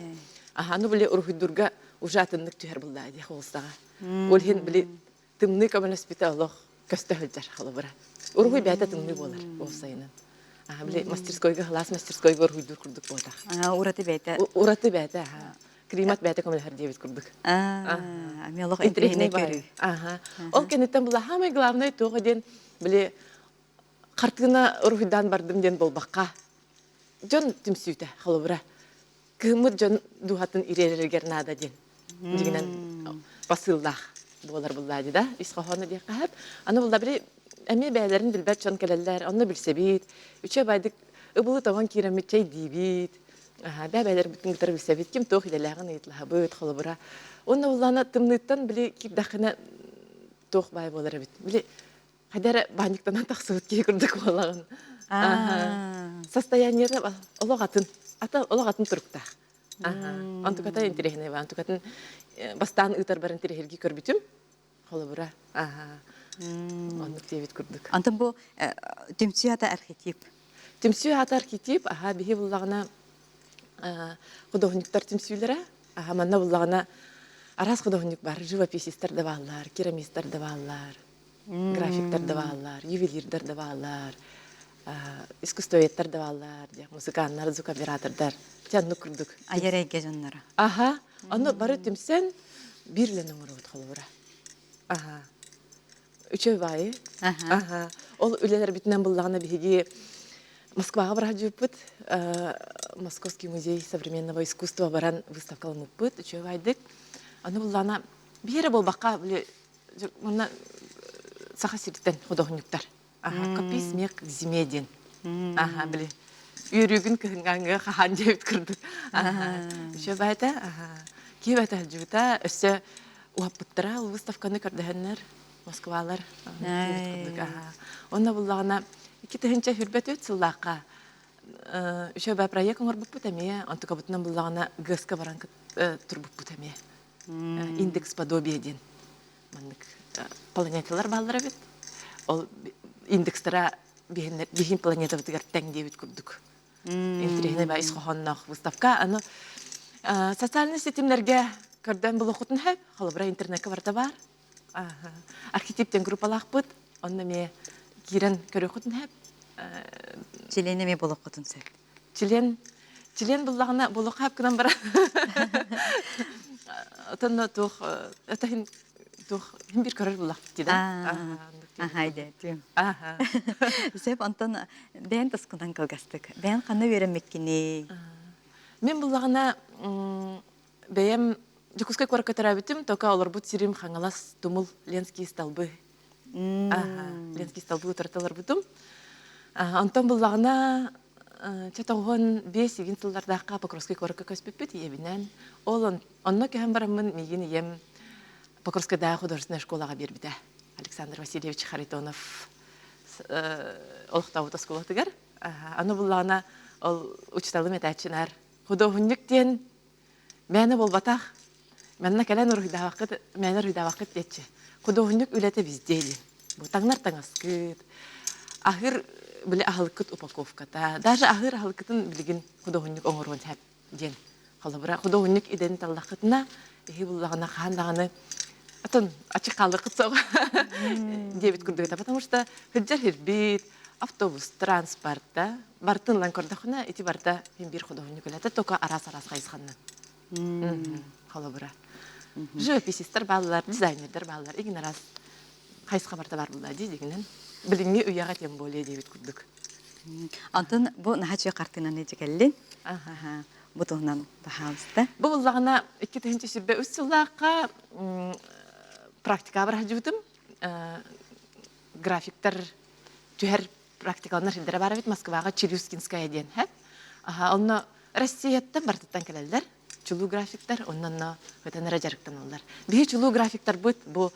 Аха, ну били уруһуйдурга уже атыннык түһэр буллаа дии холустаҕа. Ол иһин били тымныы көмөлөспүтэ олох көстө сылдьар холобура. Уруһуй бэйэтэ тымныы буолар уопсайынан. Аха, били мастерскойга кылаас мастерскойга уруһуйдуур курдук буолтах. Ураты бэйэтэ. Ураты бэйэтэ, аха. Климат бэйэтэ көмөлөһөр диэбит курдук. Эмиэ олох интэриэһинэй көрүү. Аха. Ол кэнниттэн була самый главное туох диэн били хартыына уруһуйдаан бардым диэн буолбакка дьон түмсүүтэ холобура кыһыммыт дьон дууһатын ириэрэригэр наада диэн дьигинэн посыллаах буолар буллаа да ис хоһооно диэххэ сөп аны булла били эмиэ бэйэлэрин билбэт дьон кэлэллэр онно билсэбит үчүгэй байдык ыбылы тоҥон киирэммит чэйдиибит бэйэлэрбитин кытары билсэбит ким туох идэлээҕин ыйыталаһабыт холобура уонна буллаана тымныыттан били киирдэххинэ туох баай буолар эбит били хайда эрэ баанньыктанан тахсыбыт киһи курдук буолаҕын. Состояниета олох атын, ата олох атын туруктаах. Онтуката интэриэһинэй баа. Онтукатын бастаан ыытарбар интэриэһиргии көрбүтүм. Холобура. Оннук диэбит курдук. Антон бу түмсүү ата архетип. Түмсүү ата архетип, аха биһи буллаҕына художниктар түмсүүлэрэ. Аха манна буллаҕына араас художник бар, живописистар да бааллар, керамистар да бааллар. Графиктар да бааллар, ювелирдар да бааллар, искусствоведтар да бааллар, музыканнар, звукооператордар. Дьэ оннук курдук. Айар эйгэ дьонноро. Аха. Ону бары түмсэн биир үлэни оҥоробут холобура. Аха. Үчүгэй баайы. Аха. Ол үлэлэрбитинэн буллаҕына биһиги Москваҕа бараһдьыппыт Московский музей современного искусства баран выставкаламмыппыт үчүгэй баайдык. Аны буллаҕына биһиэрэ буолбакка били Манна Саха сириттэн худуоһунньуктар. Аха, копи смех к зиме диэн. Аха, били үөрүүгүн кыһыҥҥа хаһаан диэбит курдук. Аха, үчүгэй баайта. Аха, киһи баайта сылдьыбыта, өссө уһаппыттара ол выставканы көрдөһөннөр Москвалар диэбит курдук. Аха. Онно буллаҕына 2024 сыллаахха үчүгэй баай проект оҥорбуппут эмиэ, онтукабытынан буллаҕына ГЭС-ка баран турбуппут эмиэ. Индекс подобия диэн маннык планеталар бааллар эбит. Ол индекстара биһин планетабытыгар тэҥ диэбит курдук. Интириэһинэй баа ис хоһоонноох выставка. Аны социальный ситимнэргэ көрдөөн булуоххутун сөп. Холобура интернекка барыта баар. Архетиптен группалаахпыт. Онно эмиэ киирэн көрүөххүтүн сөп. Чилиэн эмиэ булуоххутун сөп. Чилиэн чилиэн буллаҕына булуохха сөп гынан баран отонно туох это туох хин бир көрөр буллахпыт дии да Аха идэтим. Сөп онтон бэйэн тускунан кылгастык. Бэйэн ханна үөрэммиккиний? Мен буллаҕына бэйэм Дьокуускай куоракка төрөөбүтүм, только олорбут сирим Хаҥалас, Тумул, Ленский столбы. Ленский столбы утарыта олорбутум. Онтон буллаҕына чэ 95 игин сыллардаахха Покровскай куоракка көспүппүт ийэбинэн. Ол онно көһөн бараммын миигин ийэм Покровскайдааҕы художественнай школаҕа биэрбитэ. Александр Васильевич Харитонов олохтообут оскуолатыгар. Аны буллаҕына ол учууталым этээччи наар худуоһунньук диэн Мээнэ буолбатах. Манна кэлэн уруһуйдаабаккыт, мээнэ уруһуйдаабаккыт диэччи. Худуоһунньук үлэтэ везде диэн. Бу таҥнар таҥаскыт, аһыыр били аһылыккыт упаковката, даже аһыыр аһылыккытын билигин худуоһунньук оҥоруон сөп диэн. Холобура, худуоһунньук идэни таллаххытына, эһи буллаҕына хаһан даҕаны атын ачык хаалыаххыт суоҕа диэбит курдук этэ. Потому что сылдьар сирбит, автобус, транспорта барытын ылан көрдөххүнэ, ити барыта мин биир худуоһунньук үлэтэ, только араас-араас хайысханнан. Холобура. Живописистар бааллар, дизайнердар бааллар, игин араас хайысха барыта бар буолла дии дигинэн. Билиҥҥи үйэҕэ тем более диэбит курдук. Антон бу наһаа үчүгэй хартыынаны дьикэллин. Бу туһунан пожалуйста. Бу буллаҕына 2023 сыллаахха практикаҕа бараһдьыбытым. Графиктар түһэр практикаланар сирдэрэ баар эбит Москваҕа Челюскинская диэн һэ. Аха, онно Россияттан барытыттан кэлэллэр чулуу графиктар, онно ытан эрэ дьарыктаналлар. Биһи чулуу графиктарбыт бу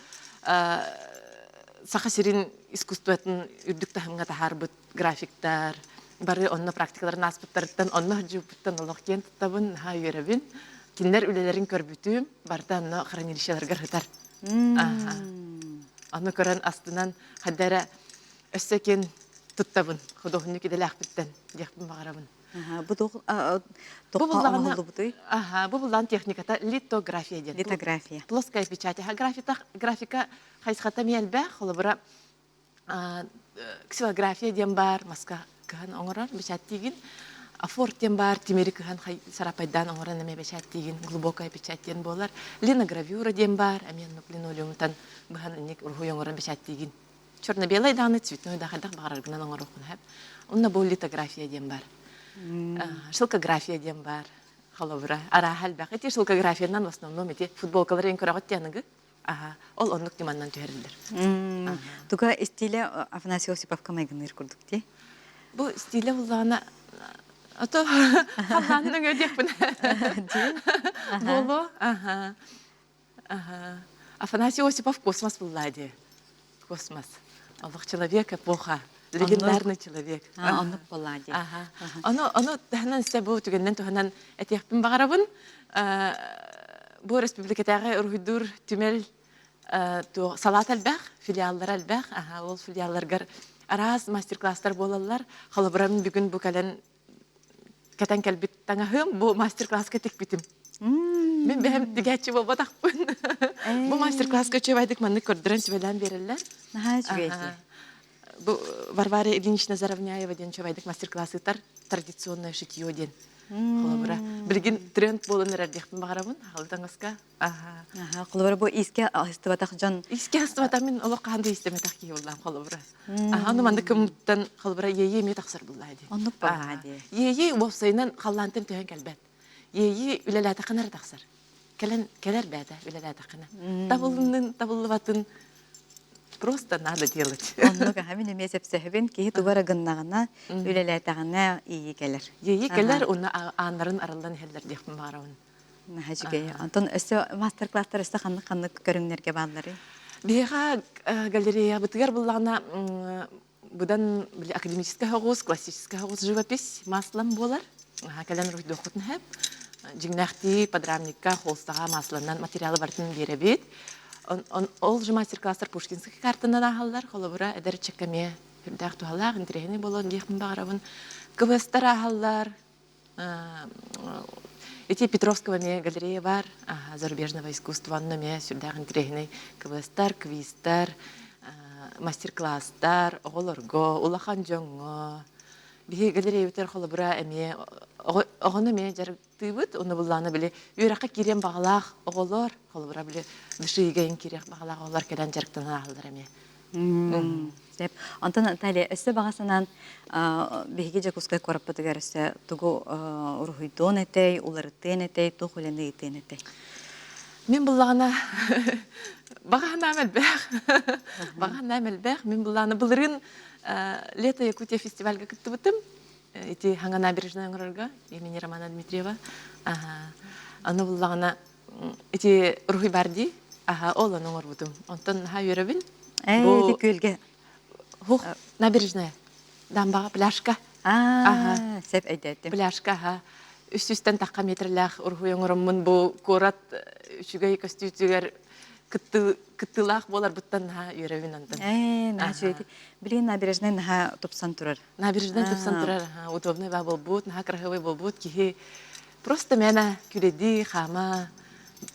Саха сирин искусствотын үрдүк таһымҥа таһаарбыт графиктар, бары онно практикаларын ааспыттарыттан, онно сылдьыбыппыттан олох киэн туттабын, наһаа үөрэбин. Кинилэр үлэлэрин көрбүтүм, барыта онно хранилищеларыгар сытар. Ону көрөн астынан, хайда эрэ өссө киэн туттабын, худуоһунньук идэлээхпиттэн диэхпин баҕарабын. Бу Бу буллаҕына, аха, бу буллаҕын техниката литография диэн. Литография. Плоская печать. Графика, графика хайысхата эмиэ элбэх. Холобура, ксилография диэн баар, маска кыһан оҥорор бэчээттиигин. Афорт диэн баар, тимири кыһан сарапайдаан оҥорон эмиэ бэчээттиигин, глубокая печать диэн буолар. Линогравюра диэн баар, эмиэ линолеумтан быһан инник уруһуй оҥорон бэчээттиигин. Черно-белай даҕаны, цветной да хайдах баҕараргынан оҥоруоххун сөп. Онно бу литография диэн баар. Шелкография диэн баар. Холобура, арааһа элбэх. Ити шелкографиянан в основном ити футболкалары эн көрөҕүт дианыгы. Аха, ол оннук ньыманнан түһэриллэр. Туга стиле Афанасий Осиповка майгыныыр курдук дии. Бу стиле буллаҕына ото халлаанын өҥө диэхпин. Буолуо. Аха. Аха. Афанасий Осипов космос булла дии. Космос. Олох человек эпоха. Легендарный человек. Оннук буолла дии. Аха. Ону ону таһынан сэ бу түгэннэн туһанан этиэхпин баҕарабын. Бу республикатааҕы уруһуйдуур түмэл салаат элбэх, филиаллара элбэх. Аха, ол филиалларгар араас мастер-класстар буолаллар. Холобурам бүгүн бу кэлэн кэтэн кэлбит таҥаһым бу мастер-класска тикпитим. Мин бэйэм тигээччи буолбатахпын. Бу мастер-класска үчүгэйдик маннык көрдөрөн сүбэлээн биэрэллэр. Наһаа үчүгэй Бу Варвара Ильинична Заровняева диэн үчүгэйдик мастер-класс ыытар традиционное шитье диэн. Холобура, билигин тренд буолан эрэр диэхпин баҕарабын. Хаалы таҥаска Аха, холобура бу искэ аһыстыбатах дьон Искэ аһыстыбатах мин олох хаһан да истэмэтэх киһи буоллаам холобура. Аха, ону маннык кыммыттан холобура иэйии эмиэ тахсар буллаа дии. Оннук буоллаа дии. Иэйии уопсайынан халлаантан түһэн кэлбэт. Иэйии үлэлээтэххинэ эрэ тахсар. Кэлэн кэлэр бээтэ үлэлээтэххинэ. Табыллынын, табыллыбатын просто надо делать. Оннук аха мин эмиэ сөпсөһөбүн. Киһи тугу эрэ гыннаҕына, үлэлээтэҕинэ иэйии кэлэр. Иэйии кэлэр уонна ааннарын арыллан иһэллэр диэхпин баҕарабын. Наһаа үчүгэй. Онтон өссө мастер-класстар өссө ханнык-ханнык көрүҥнэргэ баалларый? Биһиэхэ галереябытыгар буллаҕына быдан били академическай оҕус, классическай оҕус живопись маслом буолар. Кэлэн уруһуйдуоххутун сөп. Дьиҥнээхтии подрамникка, холстаҕа масланан материалы барытын биэрэбит. Ол же мастер-класстар Пушкинскай картанан ааһаллар. Холобура, эдэр ыччакка эмиэ сүрдээх туһалаах, интэриэһинэй буолуон диэхпин баҕарабын. КВС-тар ааһаллар, Ити Петровского эмиэ галерея баар, зарубежного искусства, онно эмиэ сүрдээх интэриэһинэй квесттар, квизтар, мастер-класстар оҕолорго, улахан дьоҥҥо. Биһиги галереябытыгар холобура эмиэ оҕону эмиэ дьарыктыыбыт, уонна буллаҕына били үөрэххэ киириэн баҕалаах оҕолор, холобура били дышыыга киириэх баҕалаах оҕолор кэлэн дьарыктанан ааһаллар эмиэ. Сөп. Онтон Наталья, өссө баҕа санаан биһиги Дьокуускай куораппытыгар өссө тугу уруһуйдуон этэй, уларытыан этэй, туох үлэни ыытыан этэй? Мин буллаҕына баҕа санаам элбэх. Баҕа санаам элбэх. Мин буллаҕына былырыын Лето Якутия фестивальга кыттыбытым. Ити Хаҥа набережная оҥорорго имени Романа Дмитриева. Аны буллаҕына Ити уруһуй бар дии. Аха, ол ону оҥорбутум. Онтон наһаа үөрэбин. Ээ, Бу ити күөлгэ. Хух, набережная. Дамбаҕа пляжка. Аха. Аа, сөп өйдөөтүм. Пляжка, аха. Үс сүүстэн тахха метрлээх уруһуй оҥороммун бу куорат үчүгэй көстүүтүгэр кыттыылаах буоларбыттан наһаа үөрэбин онтон. Ээ, наһаа үчүгэй. Билигин набережная наһаа тупсан турар. Набережная тупсан турар, аха, удобный баа буолбут, наһаа кыраһыабай буолбут киһи Просто мээнэ күрэдии, хаама,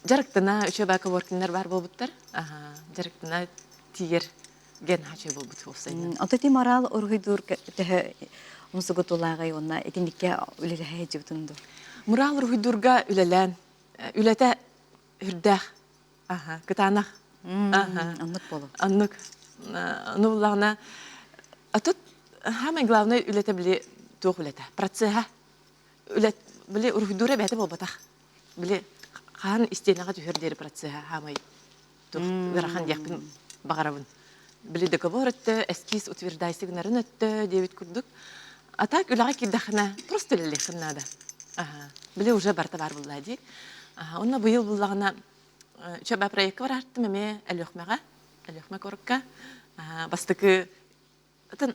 дьарыктана үчүгэй баа коворкиннар баар буолбуттар. Аха, дьарыктана тиийэр ген хачай буолбут уопсайынан. Онто ти морал уруһуйдуур төһө умсугутуулааҕый уонна итинниккэ үлэлэһэ сылдьыбытын дуу? Мурал уруһуйдуурга үлэлээн, үлэтэ үрдээх, аха, кытаанах. Аха. Оннук болу. Оннук. Ну, буллаҕына, а тут самое главное үлэтэ били туох үлэтэ? Процеһа. Үлэ били уруһуйдуура бэйэтэ буолбатах. Били хаһан истиэнэҕэ түһэр диэри процеһа хаамай туох ыарахан диэхпин баҕарабын. Били договор өттө, эскиз утверждайся гынарын өттө диэбит курдук. А так үлэҕэ киирдэххинэ просто үлэлиэххин наада. Аха. Били уже барыта баар буолла дии. Аха. Онно быйыл буллаҕына чөбө проекка бараартым эмиэ Өлүөхмэҕэ, Өлүөхмэ куоракка. Бастакы Атын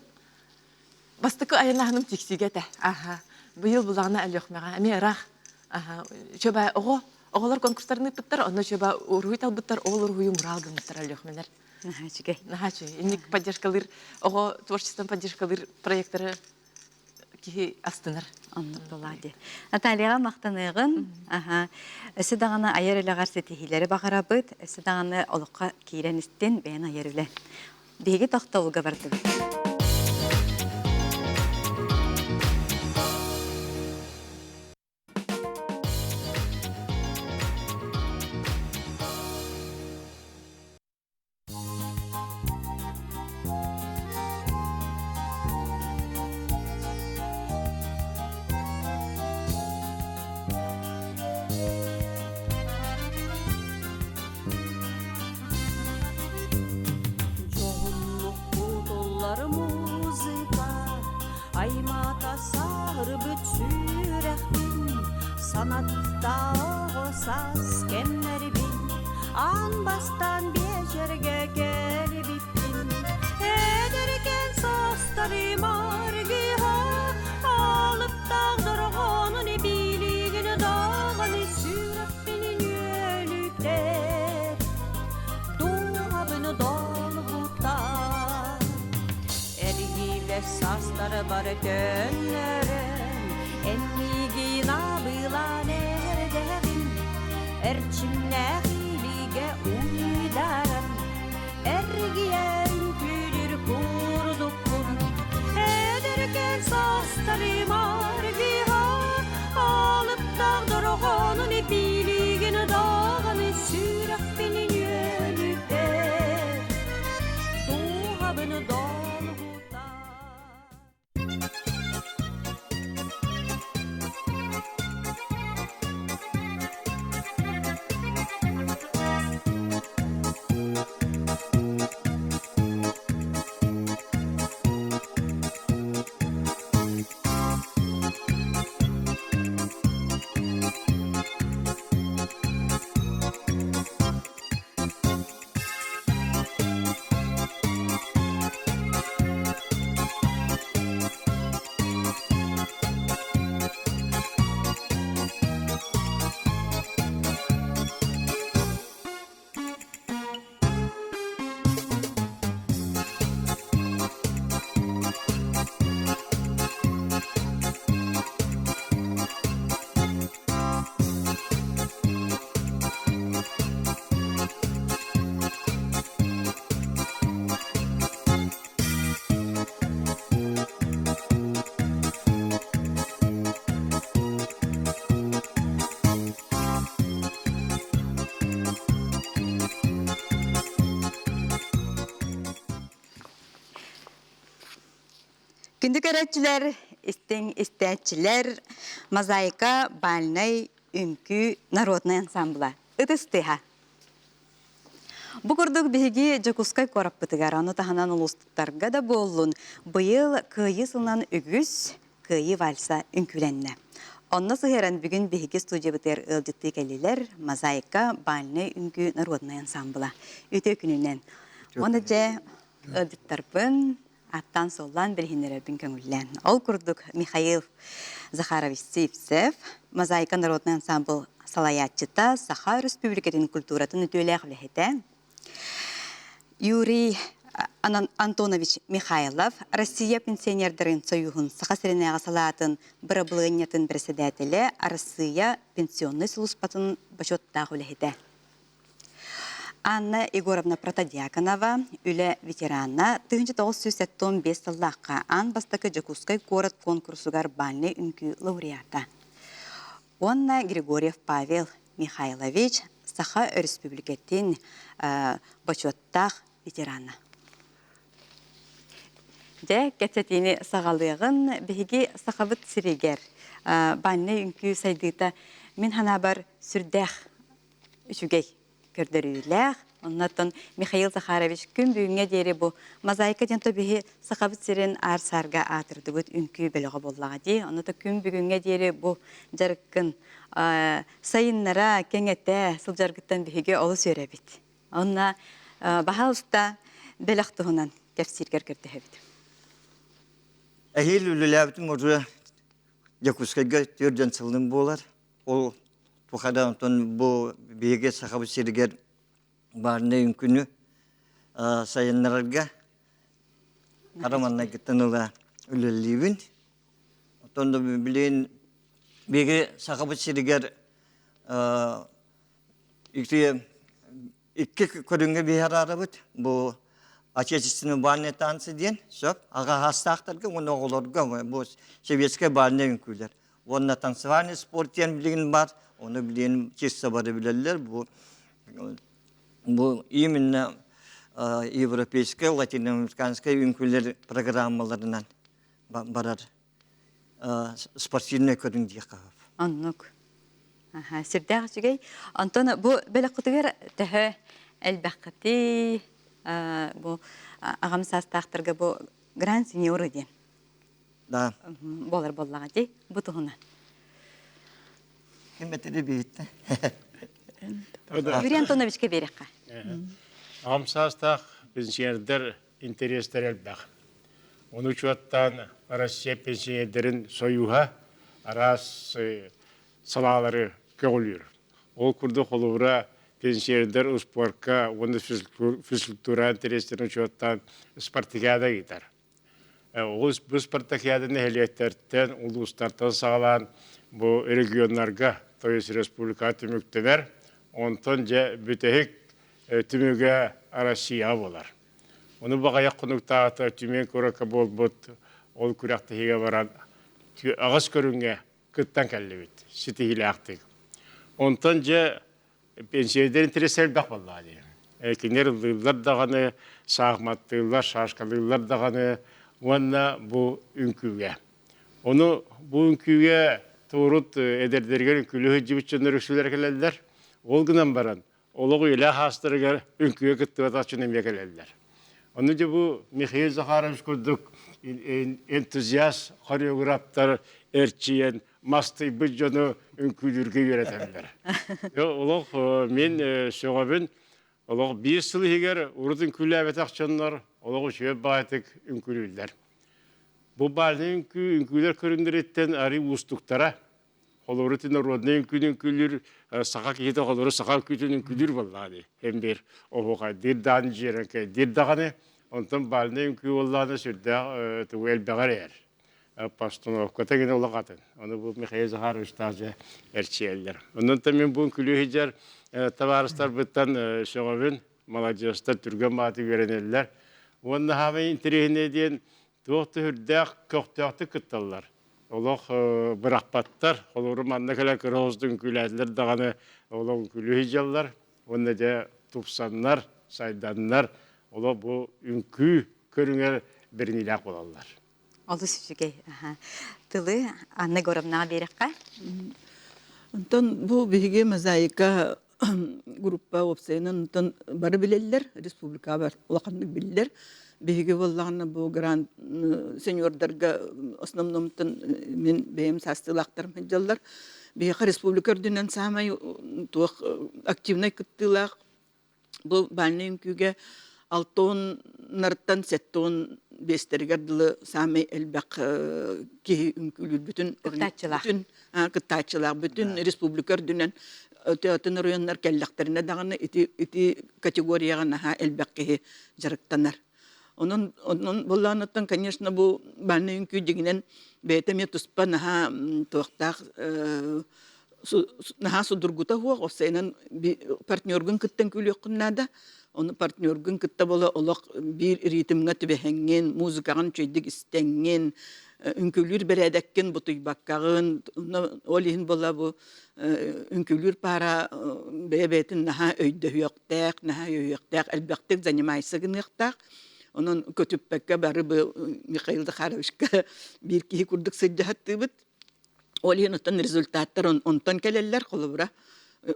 бастакы айаннаһыным тиксигэ этэ. Аха. Быйыл булаҕына Өлүөхмэҕэ эмиэ ыраах. Аха. Чөбө оҕо оҕолор конкурстарын ыыппыттар, онно чөбө уруһуй талбыттар, ол уруһуйу мурал гыммыттар Өлүөхмэлэр. Наһаа үчүгэй. Наһаа үчүгэй. Инник поддержкалыыр оҕо творчествон поддержкалыыр проекттары киһи астынар. Оннук буолаа дии. Натальяҕа махтаныаҕын. Аха. Өссө даҕаны айар үлэҕэр ситиһиилэри баҕарабыт. Өссө даҕаны олоххо киирэн истин бэйэн айар үлэ. Биһиги тохтобулга бардыбыт. Дьоһуннук кутуллар музыка аймаата саһырбыт сүрэхпин санатта оҕо саас кэмнэрбин аан бастаан биэчэргэ кэлбиппин эдэркэн саастарым аргыһа алыптаах дорҕоонун билигин даҕаны сүрэхпин ньүөлүтэр дууһабын долгутар Эргиилэр саастары бары төннөрөн, эн миигин абылаан эрдэҕин, эрчимнээх илиигэ уйдаран, эргийэн күлүр курдукпун. Эдэркээн саастарым аргыһа, алыптаах дорҕоонун эпиилигин даҕаны сүрэхпин ньүөлүтэр. Дууһабын долгутар. Күндү көрөөччүлэр, истиҥ истээччилэр, мозаика бальнай үҥкүү народнай ансамбла ытыс тыаһа. Бу курдук биһиги Дьокуускай куораппытыгар, ону таһынан улуустарга да буоллун, быйыл Кыайыы сылынан үгүс Кыайыы вальса үҥкүүлэннэ. Онно сыһыаран бүгүн биһиги студиябытыгар ыалдьыттыы кэллилэр Мозаика бальнай үҥкүү народнай ансамбла. Үтүө күнүнэн. Уонна дьэ ыалдьыттарбын ааттаан-суоллаан билиһиннэрэрбин көҥүллээн. Ол курдук Михаил Захарович Сивцев, Мозаика народный ансамбл салайааччыта, Саха Өрөспүүбүлүкэтин культуратын үтүөлээх үлэһитэ, Юрий Антонович Михайлов, Россия пенсионердарын союһун Саха сиринээҕи салаатын бырабылыанньатын бэрэссэдээтэлэ, Арассыыйа пенсионнай сулууспатын бочуоттаах үлэһитэ. Анна Егоровна Протодьяконова, үлэ ветерана, 1975 сыллаахха аан бастакы Дьокуускай куорат куонкурсугар бальнай үҥкүү лауреата. Уонна Григорьев Павел Михайлович, Саха Өрөспүүбүлүкэтин бочуоттаах ветерана. Дьэ, кэпсэтиини саҕалыаҕын биһиги Сахабыт сиригэр бальнай үҥкүү сайдыыта мин санаабар сүрдээх үчүгэй көрдөрүүлээх. Оннотон Михаил Захарович күн бүгүҥҥэ диэри бу мозаика диэн биһи Сахабыт сирин аар-саарга аатырдыбыт үҥкүү бөлөҕө буоллаҕа дии. Онно күн бүгүҥҥэ диэри бу дьарыккын сайыннара, кэҥэтэ сылдьаргыттан биһиги олус үөрэбит. Онно баһаалыста бэлэх туһунан кэпсииргэр көрдөһөбүт. Эһиил үлэлээбитим уже Дьокуускайга 4 сылым буолар. Ол тухары онтон бу биһиги Сахабыт сиригэр баарынай үҥкүүнү сайыннарарга хара маҥнайгыттан ыла үлэлиибин. Тон билин биги Сахабыт сиригэр икки икки көрүҥҥэ биһараарабыт. Бу отечественный бальные танцы диэн сөп. Аҕа хаастаахтарга уонна оҕолорго бу советскай бальнай үҥкүүлэр. Уонна танцевальный спорт диэн билигин бар. Ону билигин чисто бары билэллэр. Бу бу именно европейскай, латиноамериканскай үҥкүүлэр программаларынан барар спортивный көрүҥ диэххэ сөп. Оннук. Аха, сүрдээх үчүгэй. Онтон бу бэлэххитигэр төһө элбэххитий? Бу аҕам саастаахтарга бу гранд сеньоры диэн Да. буолар буоллаҕа дии бу туһунан. Ким этили биһиттэ? Юрий Антоновичка биэриэххэ. Аҕам саастаах пенсионердар интэриэстэрэ элбэх. Ону учуоттаан Россия пенсионердарын сойууһа араас салаалары көҕүлүүр. Ол курдук холобура пенсионердар успуорка уонна физкультура интэриэстэрин учуоттаан спартакиада ыытар. Оҕус бу спартакиада нэһилиэктэртэн, улуустартан саҕалаан бу регионнарга, то есть республикаҕа түмүктэнэр. Онтон дьэ бүтэһик түмүгэ Россияҕа буолар. Ону баҕайах хонуктааҕыта Тюмень куоракка буолбут ол күрэхтэһиигэ баран аҕыс көрүҥҥэ кыттан кэллибит ситиһиилээхтик. Онтон дьэ пенсиядер интэриэс элбэх буоллаҕа дии. Кинилэр ыллыыллар даҕаны, саахматтыыллар, шашкалыыллар даҕаны уонна бу үҥкүүгэ. Ону бу үҥкүүгэ туурут эдэрдэригэр үҥкүүлүү сылдьыбыт дьоннор үксүлэрэ кэлэллэр. Ол гынан баран олох үйэлээх аастарыгар үҥкүүгэ кыттыбатах дьон эмиэ кэлэллэр. Ону дьэ бу Михаил Захарович курдук энтузиаст хореографтар эрчийэн мастыйбыт дьону үҥкүүлүүргэ үөрэтэллэр. Олох мин сөҕөбүн, олох биир сыл иһигэр урут үҥкүүлээбэтэх дьоннор олох үчүгэй баҕайытык үҥкүүлүүллэр. Бу бальнай үҥкүү үҥкүүлэр көрүҥнэриттэн арый уустуктара Холобур, ити народнай үҥкүүнү үҥкүүлүүр саха киһитэ холобур саха үҥкүүтүн үҥкүүлүүр буоллаҕа дии. Һин биир оһуохайдыыр даҕаны, дьиэрэҥкэйдиир даҕаны. Онтон бальнай үҥкүү буоллаҕына сүрдээх тугу элбэҕи эрэйэр. Постановката гына улахан. Ону бу Михаил Захаровичтаах дьэ эрчийэллэр. Онон мин бу үҥкүүлүү сылдьар табаарыстарбыттан сөҕөбүн, маладьыастар түргэн баҕатык үөрэнэллэр. Уонна хаамай интэриэһинэй диэн туох да сүрдээх көхтөөхтүк кытталлар. Олох бырахпаттар. Холобур, манна кэлэн кыра оҕустук үҥкүүлээтилэр даҕаны олох үҥкүүлүү сылдьаллар. Уонна дьэ тупсаннар, сайданнар, олох бу үҥкүү көрүҥэр бэриниилээх буолаллар. Олус үчүгэй. Тылы Анна Егоровнаҕа биэрэххэ. Онтон бу биһиги мозаика группа уопсайынан онтон бары билэллэр, республика бар улаханнык биллэр. Биһиги буоллаҕына бу грант сеньордарга основномтон мин бэйэм саастыылаахтарым сылдьаллар. Биһиэхэ республика үрдүнэн саамай туох активнай кыттыылаах Бу бальнай үҥкүүгэ алтоннартан сеттон биэстэригэр дылы саамай элбэх киһи үҥкүүлүүр бүтүн кыттааччылаах бүтүн кыттааччылаах бүтүн республика үрдүнэн атын оройуоннар кэллэхтэринэ даҕаны ити ити категорияҕа наһаа элбэх киһи дьарыктанар. Онон онон буоллаҕыттан, конечно, бу бальнай үҥкүү дьиҥинэн бэйэтэ эмиэ туспа наһаа туохтаах наһаа судургута суох, уопсайынан партнергун кытта үҥкүүлүөххүн наада. Ону партнергун кытта буола олох биир ритмҥэ түбэһэҥҥин, музыкаҕын үчүгэйдик истэҥҥин, үҥкүүлүүр бэрээдэккин бутуйбаккаҕын, ол иһин буола бу үҥкүүлүүр паара бэйэ-бэйэтин наһаа өйдөһүөхтээх, наһаа өйүөхтээх, элбэхтик занимайся гыныахтаах. Онон көтүппэккэ бары бу Михаил Захаровичка биир киһи курдук сылдьаһаттыыбыт. Ол иһин оттон результаттар онтон кэлэллэр, холобура,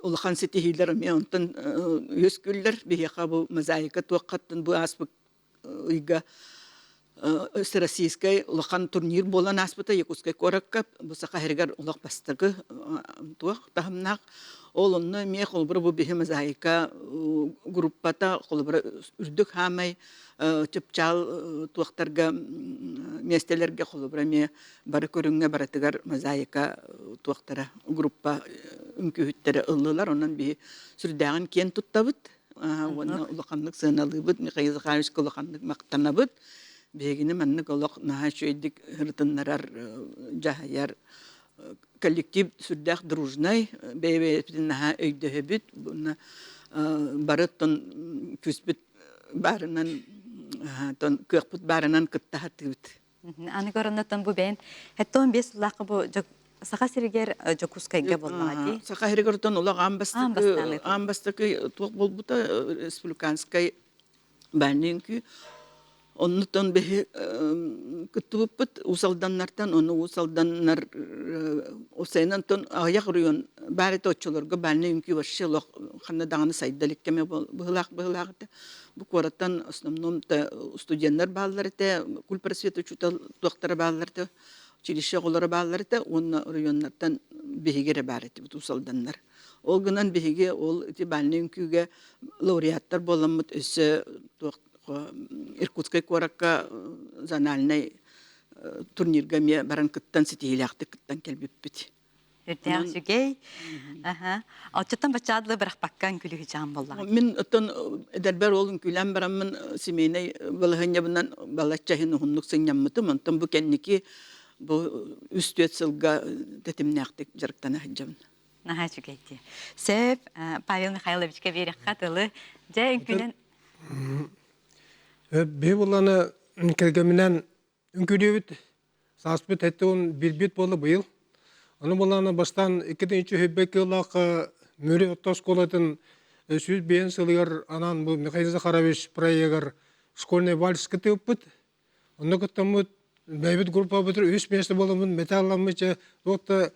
улахан ситиһиилэр эмиэ онтон үөскүүллэр. Биһиэхэ бу мозаика туоххаттан бу ааспыт ыйга Всероссийскай улахан турнир буолан ааспыта Якутскай куоракка бу Саха сиригэр олох бастакы туох таһымнаах ол онно эмиэ холобура бу биһи мозаика группата холобура үрдүк хаамай чыпчаал туохтарга миэстэлэргэ холобура эмиэ бары көрүҥҥэ барытыгар мозаика туохтара группа үҥкүүһүттэрэ ыллылар онон биһи сүрдээҕин киэн туттабыт уонна улаханнык сыаналыыбыт Михаил Захаровичка улаханнык махтанабыт. Биһигини маннык олох наһаа үчүгэйдик ырытыннарар, дьаһайар коллектив сүрдээх дружнай, бэйэ-бэйэбитин наһаа өйдөһөбүт. Уонна бары оттон күүспүт баарынан, кыахпыт баарынан кытта сатыыбыт. Аны көрөннөттөн бу бэйэн 75 сыллаахха бу Саха сиригэр Дьокуускайга буоллаҕа дии. Саха сиригэр оттон олох аан бастакы аан бастакы туох буолбута республиканскай баанньа үҥкүү. Оннуттан биһи кыттыбыппыт Уус Алданнартан, ону Уус Алданнар Усайынан аҕыйах оройуон баар этэ оччолорго баанньа үҥкүү вообще олох ханна даҕаны сайда илик кэмэ быһылаах быһылаах этэ. Бу куораттан основном студеннар бааллар этэ, кульпросвет учуутал туохтара бааллар этэ, училище оҕолоро бааллар этэ уонна оройуоннартан биһиги эрэ баар этибит Уус Алданнар. Ол гынан биһиги ол ити бальнай үҥкүүгэ лауреаттар буоламмыт өссө туох Иркутскай куоракка зональнай турнирга эмиэ баран кыттан ситиһиилээхтик кыттан кэлбиппит. Үрдээх үчүгэй. Аха. Оччоттон баччаадылы бырахпакка үҥкүлүһүчаан буоллаҕа. Мин оттон эдэрбэр ол үҥкүүлээн бараммын семейнай балаһыанньабынан балачча иһин уһуннук сынньаммытым. Онтон бу кэнники бу үс-түөрт сылга тэтимнээхтик дьарыктана сылдьабын. Наһаа үчүгэй дии. Сөп, Павел Михайловичка биэриэххэ тылы. Дьэ, үҥкүүнэн Биһи булланы кэргэминэн үҥкүүлүүбүт. Сааспыт 71 билбит буолла быйыл. Ону булланы бастаан 2003 кыыллаах Мүрү орто оскуолатын 105 сылыгар анаан бу Михаил Захарович проегар школьный вальс кытыыппыт. Онно кыттаммыт бэйэбит группабытыр үс миэстэ буоламмыт металламмыт туох да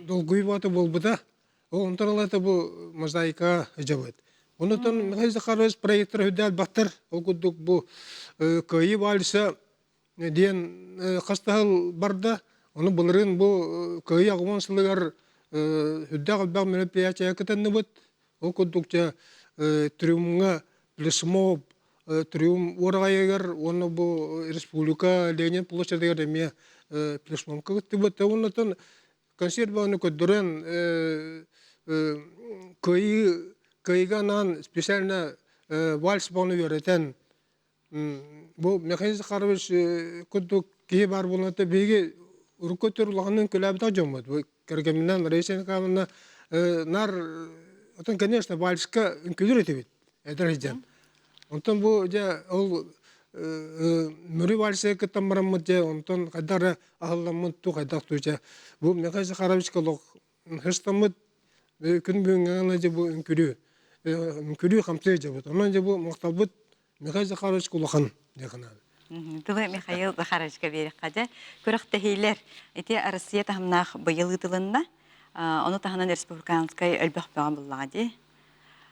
долгуйбата буолбута. Ол онтон ылата бу мозаика дьабыт. Онутан Михаил Захарович проектор үрдээл баттар. Ол курдук бу Кыайыы вальса диэн хастаһыл барда. Ону былырыын бу Кыайыы аҕыс уон сылыгар үрдээх элбэх мероприятие кытынныбыт. Ол курдук дьэ Трюмҥа Плесмов Трюм уораҕайыгар уонна бу республика Ленин площадыгар эмиэ Плесмовка кыттыбыт. Оннотон концерт баҕаны көрдөрөн кыайыы кыайыыга анаан специально вальс баҕаны үөрэтэн Бу Михаил Захарович курдук киһи баар буолан биһиги урукку өттүгэр улаханнык үҥкүүлээбэтэх дьоммут. Бу кэргэмминэн Раиса Николаевна наар оттон конечно вальска үҥкүүлүүр этибит эдэр сылдьан. Онтон бу дьэ ол Мүрү вальсыгар кыттан бараммыт дьэ онтон хайдах эрэ аһылламмыт туу хайдах туу дьэ бу Михаил Захаровичка олох Хыстаммыт күн бүгүҥҥэ дьэ бу үҥкүрүү үҥкүрүү хамсыы дьабыт. Онон дьэ бу махталбыт Михаил Захарович улахан диэхинэ. Тылы Михаил Захаровичка биэриэххэ дьэ. Күрэхтэһиилэр ити Россия таһымнаах быйыл ыытылынна. Ону таһынан республиканскай өлбөх бөҕө буллаҕа дии.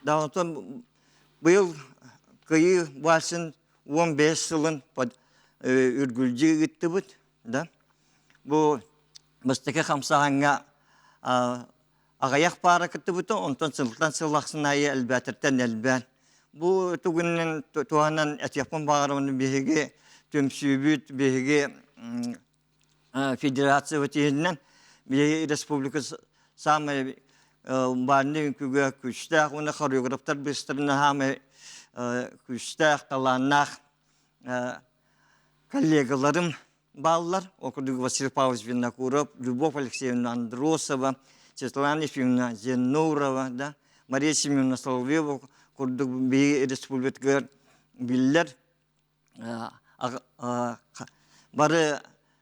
Да, онтон быйыл Кыайыы вальсын 15 сылын үргүлдьү ыыттыбыт, да. Бу бастакы хамсааһыҥҥа аҕыйах паара кыттыбыта, онтон сылтан сыл ахсын аайы элбээтэртэн элбээн. Бу тугунан туһанан этиэхпин баҕарабын биһиги түмсүүбүт, биһиги федерациябыт иһинэн биһиги республика саамай баанньа үҥкүүгэ күүстээх уонна хореографтар быыстарына саамай күүстээх, талааннаах коллегаларым бааллар. Ол курдук Василий Павлович Винокуров, Любовь Алексеевна Андросова, Светлана Ефимовна Зеннурова, да, Мария Семеновна Соловьева курдук биһиги республикатыгар биллэр бары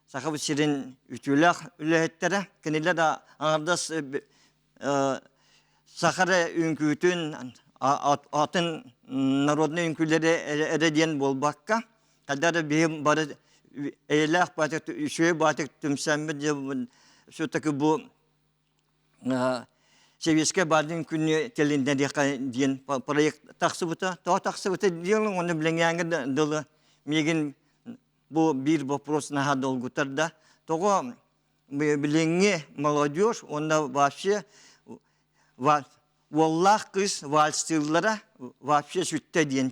Сахабыт сирин үтүөлээх үлэһиттэрэ. Кинилэр да аҥардас саха эрэ үҥкүүтүн атын народнай үҥкүүлэри эрэ диэн буолбакка, когда эрэ биһи бары эйэлээх баатык үчүгэй баатык түмсэммит все-таки бу Сэбиэскэй баардын күнү тэлиннэриэххэ диэн проект тахсыбыта. Тоҕо тахсыбыта диэн уонна билиҥҥээҥҥэ дылы миигин бу биир вопрос наһаа долгутар да. Тоҕо билиҥҥи молодежь уонна вообще уоллаах кыыс вальстыыллара вообще сүттэ диэн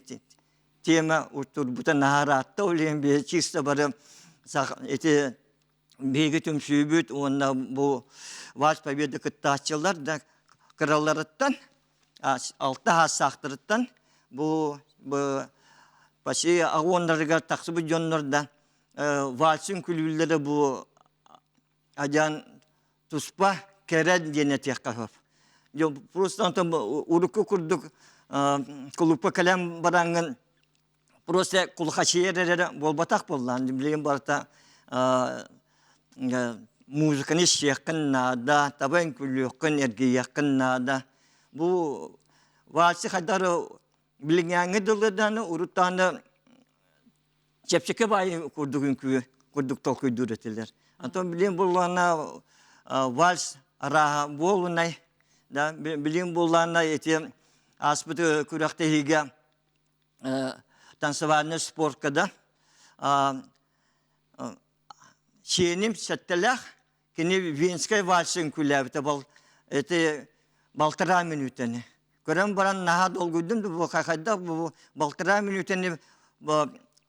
тема турбута наһаа ыраатта ол иһин биһи чисто бары ити биһиги түмсүүбүт уонна бу вальс победы кыттааччылар да кыраларыттан алта саастаахтарыттан бу, бу Почти аҕуоннарыгар тахсыбыт дьоннор да вальсын күлүүллэрэ бу адьан туспа кэрэ диэн этиэххэ сөп. Просто онтон урукку курдук кулуупка кэлэн бараҥҥын просто кулхачыйар эрэ буолбатах буоллаан билигин барыта музыканы истиэххин наада, таба үҥкүүлүөххүн, эргийиэххин наада. Бу вальсы хайдах билиҥҥээҥҥи дылы даҕаны урут даҕаны чэпчэки баайы курдук үҥкүү курдук толкуйдуур этилэр. Антон билигин буоллаҕына вальс арааһа буолунай да билигин буоллаҕына ити ааспыт күрэхтэһиигэ танцевальный спортка да сиэним сэттэлээх кини венскай вальсы үҥкүүлээбитэ бал ити балтараа мүнүүтэни көрөн баран наһаа долгуйдум бу хайдах бу балтараа мүнүүтэни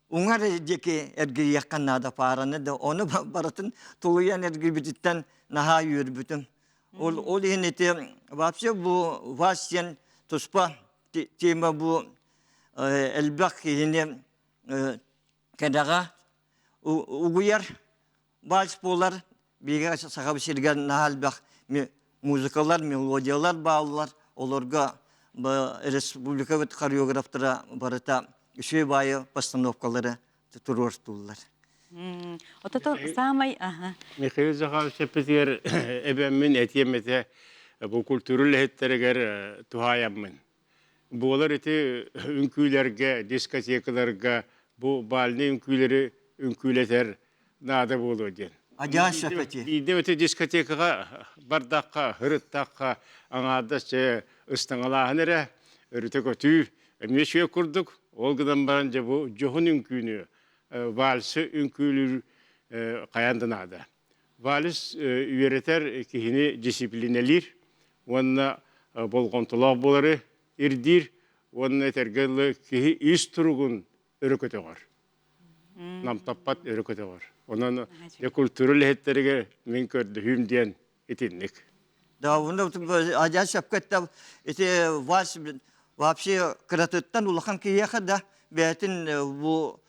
уҥар диэки эргийиэххэ наада паараны да ону барытын тулуйан эргийбититтэн наһаа үөрбүтүм ол ол иһин ити вообще бу вальс диэн туспа тема бу элбэх киһини кэдэҕэ угуйар вальс буолар биһиги Сахабыт сиригэр наһаа элбэх музыкалар, мелодиялар бааллар. Олорго республикабыт хореографтара барыта үчүгэй баайы постановкалары туруортууллар. Отото саамай Михаил Захарович эппитигэр эбэммин этиэм этэ бу культура үлэһиттэригэр туһаайаммын. Буолар ити үҥкүүлэргэ, дискотекаларга бу бальнай үҥкүүлэри үҥкүүлэтэр наада буолуо диэн. Адьаа сөп этии. Биирдэ ити дискотекаҕа бардахха, ырыттахха, аҥаардас чэ ыстаҥалааһын эрэ, өрүтэ көтүү эмиэ үчүгэй курдук. Ол гынан баран дьэ бу дьоһун үҥкүүнү, вальсы үҥкүүлүүр хайаан да наада. Вальс үөрэтэр киһини дисциплинэлиир уонна болҕомтолоох буолары ирдиир уонна этэргэ дылы киһи ис туругун өрө көтөҕөр. Намтаппат өрө көтөҕөр. Онон дьэ культура үлэһиттэригэр мин көрдөһүүм диэн итинник. Да, адьас сөпкө эттэ ити вальс вообще кыратыттан улахан киһиэхэ да бэйэтин бу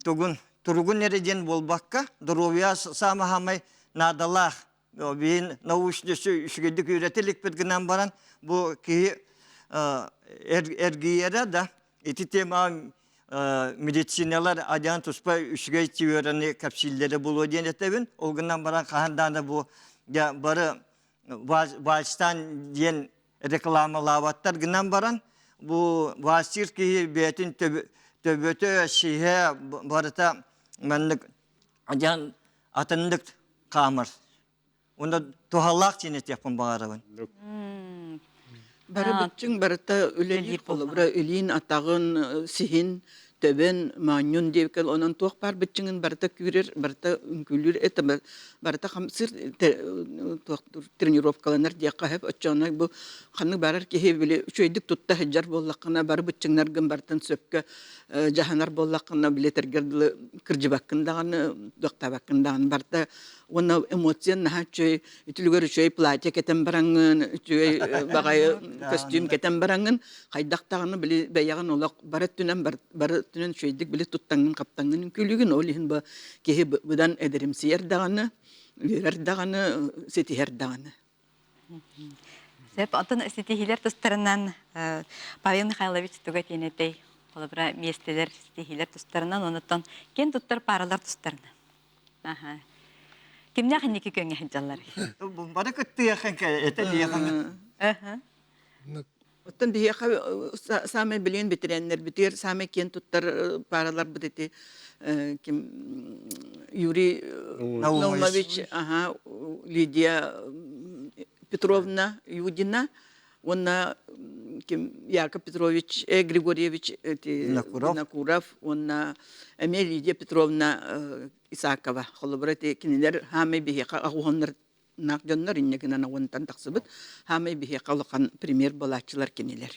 тугун туругун эрэ диэн буолбакка доруобуйа саамай наадалаах биин научный үчүгэйдик үөрэтэ иликпит гынан баран бу киһи эргийэрэ да ити тема медициналар адьаан туспа үчүгэй теорияны кэпсииллэрэ буолуо диэн этэбин ол гынан баран хаһан даҕаны бу бары вальстан диэн рекламалаабаттар гынан баран бу вальстыыр киһи бэйэтин төбөтө сиһэ барыта маннык адьаан атыннык хаамар Уонна туһалаах диэн этиэхпин баҕарабын. Бары быччыҥ барыта үлэлиир холобура илиин, атаҕын, сиһин, төбөн, моонньун диэбиккэ онон туох баар быччыҥын барыта күүрэр, барыта үҥкүүлүүр это барыта хамсыыр тренировкаланар диэххэ сөп. Оччоҕуна бу ханнык барар киһи били үчүгэйдик тутта сылдьар буоллаххына бары быччыҥнаргын барытын сөпкө дьаһанар буоллаххына били этэргэр дылы кырдьыбаккын даҕаны, дуохтаабаккын даҕаны барыта уонна эмоция наһаа үчүгэй үтүлүгэр үчүгэй платье кэтэн бараҥҥын үчүгэй баҕайы көстүүм кэтэн бараҥҥын хайдах даҕаны били бэйэҕин олох бары өттүнэн бары өттүнэн үчүгэйдик били туттаҥҥын хаптаҥҥын үҥкүүлүүгүн ол иһин бу киһи быдан эдэримсийэр даҕаны үөрэр даҕаны ситиһэр даҕаны Сөп, оттон ситиһиилэр тустарынан Павел Михайлович туга этиэн этэй? Холобура, миэстэлэр, ситиһиилэр тустарынан, онуттан киэн туттар пааралар тустарынан. Аха. Кимнээх инники күөҥҥэ сылдьалларый? Бары кыттыахын этэ диэхин. Аха. Оттон биһиэхэ саамай билиэн бэтэрээннэрбитигэр саамай киэн туттар паараларбыт ити ким Юрий Наумович, ага, Лидия Петровна Юдина уонна ким Яков Петрович Григорьевич Винокуров уонна эмиэ Лидия Петровна Исакова холобура ити кинилэр хаамай биһиэхэ аҕуһаннар наах дьоннор инньэ гынан уонтан тахсыбыт хаамай биһиэхэ улахан пример буолааччылар кинилэр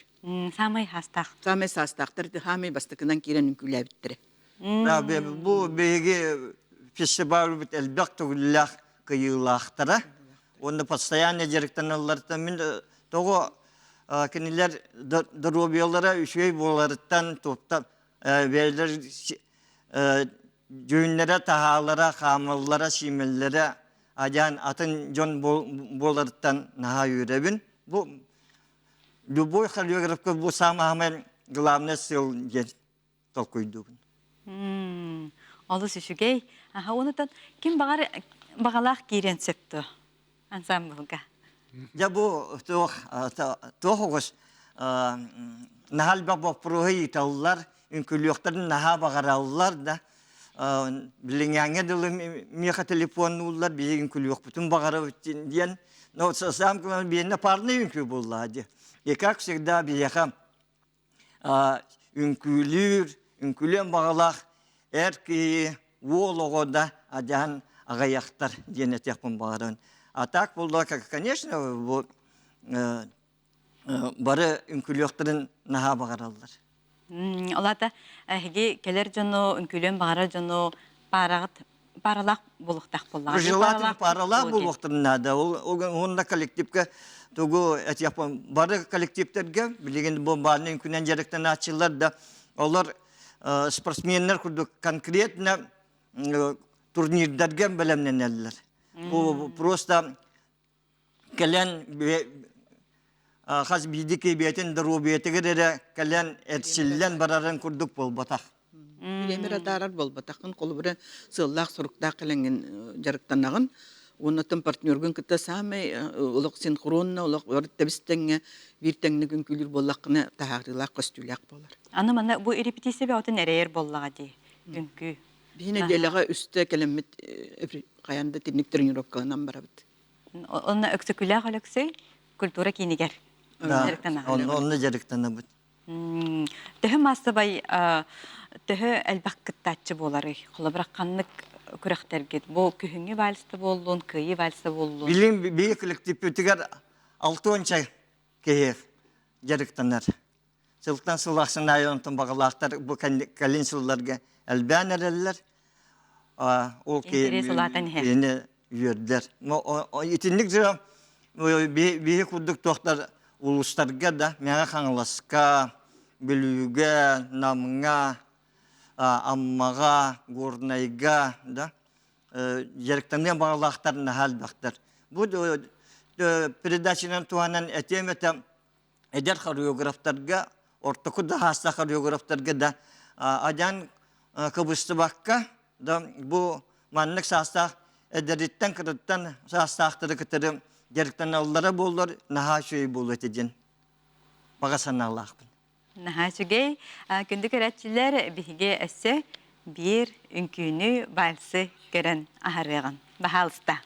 Саамай саастаах. Саамай саастаахтар хаамай бастакынан киирэн үҥкүүлээбиттэрэ. Бу биһиги фестивалбыт элбэх төгүллээх кыайыылаахтара уонна постоянно дьарыктаналларыттан мин тоҕо кинилэр доруобуйалара үчүгэй буоларыттан туохтан. Бэйэлэр дьүһүннэрэ, таһаалара, хаамаллара, сиимэллэрэ адьаан атын дьон буоларыттан наһаа үөрэбин. Бу любой хореографка бу самый главный сыал диэн толкуйдуубун. Олус үчүгэй. Аха, онутан ким баҕар баҕалаах киириэн сөп дуо ансамблга? Дьэ бу туох туох оҕус наһаа элбэх боппуруоһу ыыталлар, үҥкүлүөхтэрин наһаа баҕараллар да билиҥҥээҥҥэ дылы миэхэ телефоннууллар, биһиги үҥкүлүөхпүтүн баҕарабыт диэн. Но сам биэннэ парный үҥкүү буоллаҕа дии. И как всегда биһиэхэ үҥкүүлүүр, үҥкүүлүөн баҕалаах эр киһи, уол оҕо да адьаһан аҕыйахтар диэн этиэхпин баҕарабын. А так буолла, конечно, бу бары үҥкүүлүөхтэрин наһаа баҕараллар. Ол аата эһиги кэлэр дьону, үҥкүүлүөн баҕарар дьону паараҕыт паралаах буолуохтаах буоллаҕа. Желательно паралаах буолуохтарын наада. Ол уонна коллективка тугу этиэхпин бары коллективтерге билигин бу баанын үҥкүүнэн дьарыктанааччылар да олор спортсменнар курдук конкретно турнирдарга бэлэмнэнэллэр. Бу просто кэлэн хас биирдии киһи доруобуйатыгар эрэ кэлэн эрчиллэн барарын курдук буолбатах. Бириэмэ атаарар буолбатаххын, холобура сыаллаах-соруктаах кэлэҥҥин дьарыктанаҕын. Уонна партнергун кытта саамай олох синхронно, олох тэбис-тэҥҥэ биир тэҥник үҥкүүлүүр буоллаххына таһаарыылаах көстүүлээх буолар. Аны манна бу репетиция бөҕөтүн эрэйэр буоллаҕа дии, үҥкүү. Биһи нэдиэлэҕэ үстэ кэлэммит хайаан да тинник тренировкаланан барабыт. Онно Өксөкүлээх Өлөксөй культура киинигэр дьарыктанаҕын. Онно дьарыктанабыт. Төһө маассабай төһө элбэх кыттааччы буоларый? Холобура ханнык күрэхтэргит? Бу күһүҥҥү вальста буоллун, кыайыы вальса буоллун? Билин биһи коллективпитигэр алтыонча киһи дьарыктанар. Сылтан сыл ахсын аайы онтон баҕалаахтар бу кэлин сылларга элбээн эрэллэр. Ол киһини үөрдэр. Итинник дьэ биһи курдук туохтар улуустарга да Мэҥэ Хаҥаласка, Бүлүүгэ, Намҥа, Аммаҕа, Горнайга да дьарыктаныан баҕалаахтар наһаа элбэхтэр. Бу передачанан туһанан этиэм этэ эдэр хореографтарга, ортоку да хаастаах хореографтарга да адьан кыбыстыбакка да бу маннык саастаах эдэриттэн кырыттан саастаахтары кытары дьарыктаналлара буоллар наһаа үчүгэй буолуо этэ диэн баҕа санаалаахпын. Наһаа үчүгэй. Күндү көрөөччүлэр, биһиги өссө биир үҥкүүнү, вальсы көрөн аһарыаҕын. Баһаалыста.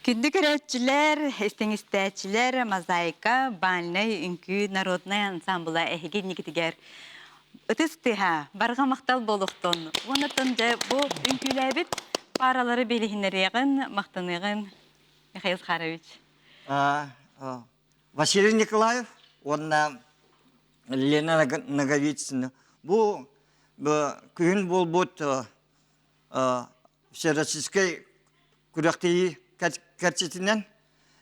Күндү көрөөччүлэр, истиҥ истээччилэр, Мозаика бальнай үҥкүү народнай ансамбла эһиги инникитигэр ытыс тыаһа, барҕа махтал буолуохтун. Уонна дьэ бу үҥкүүлээбит пааралары билиһиннэриэҕин, махтаныаҕын Михаил Захарович. Василий Николаев уонна Лена Ноговицына бу күһүн буолбут Всероссийскай күрэхтэһии кэрчитинэн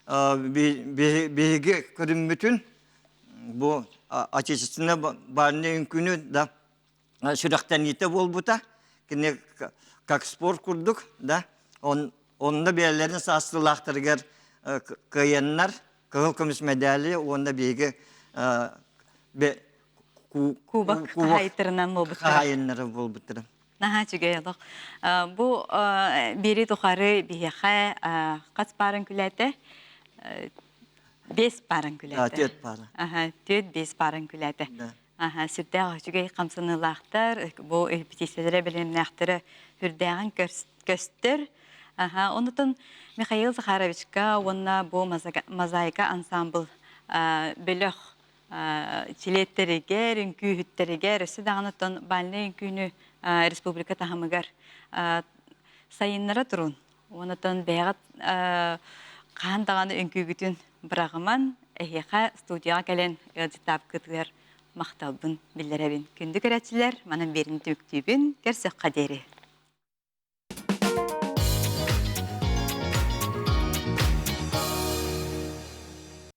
биһиги көрүммүтүн бу отечественнай бальнай үҥкүүнү да сүрэхтэниитэ буолбута. Кини как спорт курдук да онно бэйэлэрин саастыылаахтарыгар кыайаннар кыһыл көмүс мэдээли уонна биһиги кубок хаһаайыттарынан буолбуттара. Хаһаайыннара буолбуттара. Наһаа үчүгэй олох. Бу биэри тухары биһиэхэ хас паарын күлээтэ? Бес паарын күлээтэ. Түөрт паара. Аха, түөрт бес паарын күлээтэ. Аха, сүрдээх үчүгэй хамсаныылаахтар, бу репетициялара бэлэмнээхтэрэ сүрдээҕин көстөр. Аха, онутун Михаил Захаровичка уонна бу мозаика ансамбл бөлөх чилиэттэригэр, үҥкүүһүттэригэр, өссө даҕаны оттон бальнай үҥкүүнү республика таһымыгар сайыннара турун. Онотон бэйэҕит хаһан даҕаны үҥкүүгүтүн быраҕыман, эһиэхэ студияҕа кэлэн ыалдьыттаабыккытыгар махталбын биллэрэбин. Күндү көрөөччүлэр, манан биэрин түмүктүүбүн. Көрсөххө диэри.